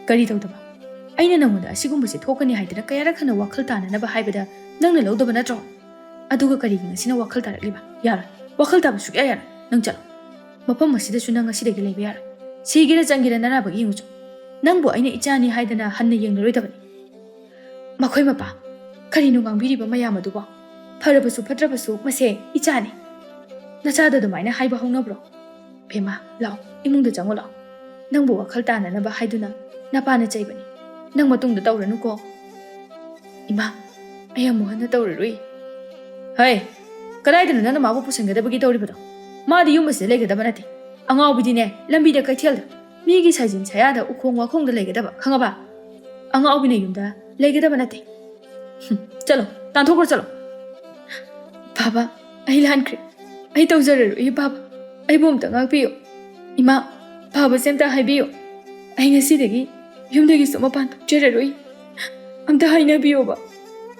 "ꯀꯔꯤ ꯇꯧꯗꯕ? ꯑꯩꯅ ꯅꯪꯉꯣꯟꯗ ꯑꯁꯤꯒꯨꯝꯕꯁꯦ ꯊꯣꯛꯀꯅꯤ ꯍꯥꯏꯗꯅ ꯀꯌꯥꯔꯛ ꯍꯟꯅ ꯋꯥꯈꯜ ꯇꯥꯅꯅꯕ ꯍꯥꯏꯕꯗ ꯅꯪꯅ ꯂꯧꯗꯕ ꯅꯠꯇ꯭ꯔꯣ? ꯑꯗꯨꯒ ꯀꯔꯤꯒꯤ ꯉꯁꯤꯅ ꯋꯥꯈꯜ ꯇꯥꯔꯛꯂꯤꯕ? ꯌꯥꯔꯣꯏ, ꯋꯥꯈꯜ ꯇꯥꯕ ꯁꯨꯛꯌꯥ ꯌꯥꯔꯣꯏ꯫ ꯅꯪ ꯆꯠꯂꯣ꯫ ꯃꯐꯝ ꯑꯁꯤꯗꯁꯨ ꯅꯪ ꯉꯁꯤꯗꯒꯤ ꯂꯩꯕ ꯌꯥꯔꯣꯏ꯫ ꯁꯤꯒꯦꯔꯥ ꯆꯪꯒꯦꯔꯥ ꯅꯔꯥꯕꯛ ꯌꯦꯡꯉꯨꯆꯣ꯫ ꯅꯪꯕꯨ ꯑꯩꯅ ꯏꯆꯥꯅꯤ ꯍꯥꯏꯗꯅ ꯍꯟꯅ ꯌꯦꯡꯂꯔꯣꯏꯗꯕꯅꯤ꯫" ꯃꯈꯣꯏ ꯃꯄꯥ, ꯀꯔꯤꯅꯣ ꯉꯥꯡꯕꯤꯔꯤꯕ ꯃꯌꯥꯝ ꯑꯗꯨꯕꯣ? ꯐꯔꯕꯁꯨ ꯐꯠꯇ꯭ꯔꯕꯁꯨ ꯃꯁꯦ ꯏꯆꯥꯅꯤ꯫ ꯅꯆꯥꯗ ꯑꯗꯨꯃꯥꯏꯅ ꯍꯥꯏꯕ ꯍꯧꯅꯕ꯭ꯔꯣ? ꯕꯦꯝꯃ, ꯂꯥꯎ, ꯏꯃꯨꯡꯗ ꯆꯪꯉꯨ ꯂꯥꯎ꯫ ꯅꯪꯕꯨ ꯋꯥꯈꯜ ꯇꯥꯅꯅꯕ ꯍꯥꯏꯗꯨꯅ ꯅꯄꯥꯅ ꯆꯩꯕꯅꯤ꯫ ꯅꯪ ꯃꯇꯨꯡꯗ ꯇꯧꯔꯅꯨꯀꯣ꯫ ꯏꯃꯥ, ꯑꯩ ꯑꯃꯨꯛ ꯍꯟꯅ ꯇꯧꯔꯔꯣꯏ꯫ ꯍꯩ, ꯀꯗꯥꯏꯗꯅꯣ ꯅꯪꯅ ꯃꯥꯕꯨ ꯄꯨꯁꯤꯟꯒꯗꯕꯒꯤ ꯇꯧꯔꯤꯕꯗꯣ? ꯃꯥꯗꯤ ꯌꯨꯝ ꯑꯁꯤꯗ ꯂꯩꯒꯗꯕ ꯅꯠꯇꯦ꯫ ꯑꯉꯥꯎꯕꯤꯗꯤꯅꯦ, ꯂꯝꯕꯤꯗ, ꯀꯩꯊꯦꯜꯗ, ꯃꯤꯒꯤ ꯁꯥꯏꯖꯤꯟ ꯁꯌꯥꯗ, ꯎꯈꯣꯡ ꯋꯥꯈꯣꯡꯗ ꯂꯩꯒꯗꯕ, ꯈꯪꯉꯕ? ꯑꯉꯥꯎꯕꯤꯅ ꯌꯨꯝꯗ ꯂꯩꯒꯗꯕ ꯅꯠꯇꯦ꯫ ꯍꯨꯝ, ꯆꯠꯂꯣ, ꯇꯥꯟꯊꯣꯛꯈ꯭ꯔꯣ, ꯆꯠꯂꯣ꯫ ꯕꯥꯕꯥ, ꯑꯩ ꯂꯥꯟꯈ꯭ꯔꯦ꯫ ꯑꯩ ꯇꯧꯖꯔꯔꯣꯏ, ꯕꯥꯕꯥ꯫ ꯑꯩꯕꯨ ꯑꯝꯇ ꯉꯥꯛꯄꯤꯌꯨ꯫ ꯏꯃꯥ, ꯕꯥꯕꯥꯁꯦ ꯑꯝꯇ ꯍꯥꯏꯕꯤꯌꯨ꯫ ꯑꯩ ꯉꯁꯤꯗꯒꯤ ꯌꯨꯝꯗꯒꯤꯁꯨ ꯃꯄꯥꯟ ꯊꯣꯛꯆꯔꯔꯣꯏ꯫ ꯑꯝꯇ ꯍꯥꯏꯅꯕꯤꯌꯣꯕ꯫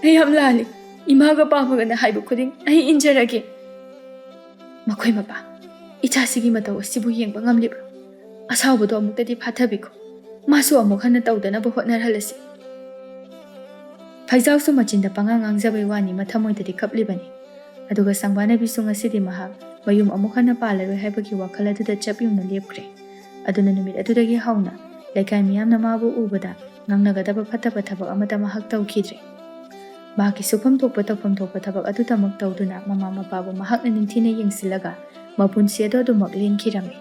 ꯑꯩ ꯌꯥꯝ ꯂꯥꯜꯂꯤ꯫ ꯏꯃꯥꯒ ꯄꯥꯕꯒꯅ ꯍꯥꯏꯕ ꯈꯨꯗꯤꯡ ꯑꯩ ꯏꯟꯖꯔꯒꯦ꯫ ꯃꯈꯣꯏ ꯃꯄꯥ, ꯏꯆꯥꯁꯤꯒꯤ ꯃꯇꯧ ꯑꯁꯤꯕꯨ ꯌꯦꯡꯕ ꯉꯝꯂꯤꯕ꯭ꯔꯥ? ꯑꯁꯥꯎꯕꯗꯣ ꯑꯃꯨꯛꯇꯗꯤ ꯐꯥꯊꯕꯤꯈꯣ꯫ ꯃꯥꯁꯨ ꯑꯃꯨꯛ ꯍꯟꯅ ꯇꯧꯗꯅꯕ ꯍꯣꯠꯅꯍꯜꯂꯁꯤ꯫ ꯐꯩꯖꯥꯎꯁꯨ ꯃꯆꯤꯟꯗ ꯄꯉꯥꯡ ꯉꯥꯡꯖꯕꯩ ꯋꯥꯅꯤ, ꯃꯊꯃꯣꯏꯗꯗꯤ ꯀꯞꯂꯤꯕꯅꯤ꯫ ꯑꯗꯨꯒ ꯁꯪꯕꯥꯅꯕꯤꯁꯨ ꯉꯁꯤꯗꯤ ꯃꯍꯥꯛ ꯃꯌꯨꯝ ꯑꯃꯨꯛ ꯍꯟꯅ ꯄꯥꯜꯂꯔꯣꯏ ꯍꯥꯏꯕꯒꯤ ꯋꯥꯈꯜ ꯑꯗꯨꯗ ꯆꯞ ꯌꯨꯡꯅ ꯂꯦꯞꯈ꯭ꯔꯦ꯫ ꯑꯗꯨꯅ ꯅꯨꯃꯤꯠ ꯑꯗꯨꯗꯒꯤ ꯍꯧꯅ ꯂꯩꯀꯥꯏ ꯃꯤꯌꯥꯝꯅ ꯃꯥꯕꯨ ꯎꯕꯗ ꯉꯥꯡꯅꯒꯗꯕ ꯐꯠꯇꯕ ꯊꯕꯛ ꯑꯃꯠꯇ ꯃꯍꯥꯛ ꯇꯧꯈꯤꯗ꯭ꯔꯦ꯫ ꯃꯍꯥꯛꯀꯤ ꯁꯨꯐꯝ ꯊꯣꯛꯄ ꯇꯧꯐꯝ ꯊꯣꯛꯄ ꯊꯕꯛ ꯑꯗꯨꯗꯃꯛ ꯇꯧꯗꯨꯅ ꯃꯃꯥ ꯃꯄꯥꯕꯨ ꯃꯍꯥꯛꯅ ꯅꯤꯡꯊꯤꯅ ꯌꯦꯡꯁꯤꯜꯂꯒ ꯃꯄꯨꯟꯁꯤ ꯑꯗꯨ ꯑꯗꯨꯃꯛ ꯂꯦꯟꯈꯤꯔꯝꯃꯤ꯫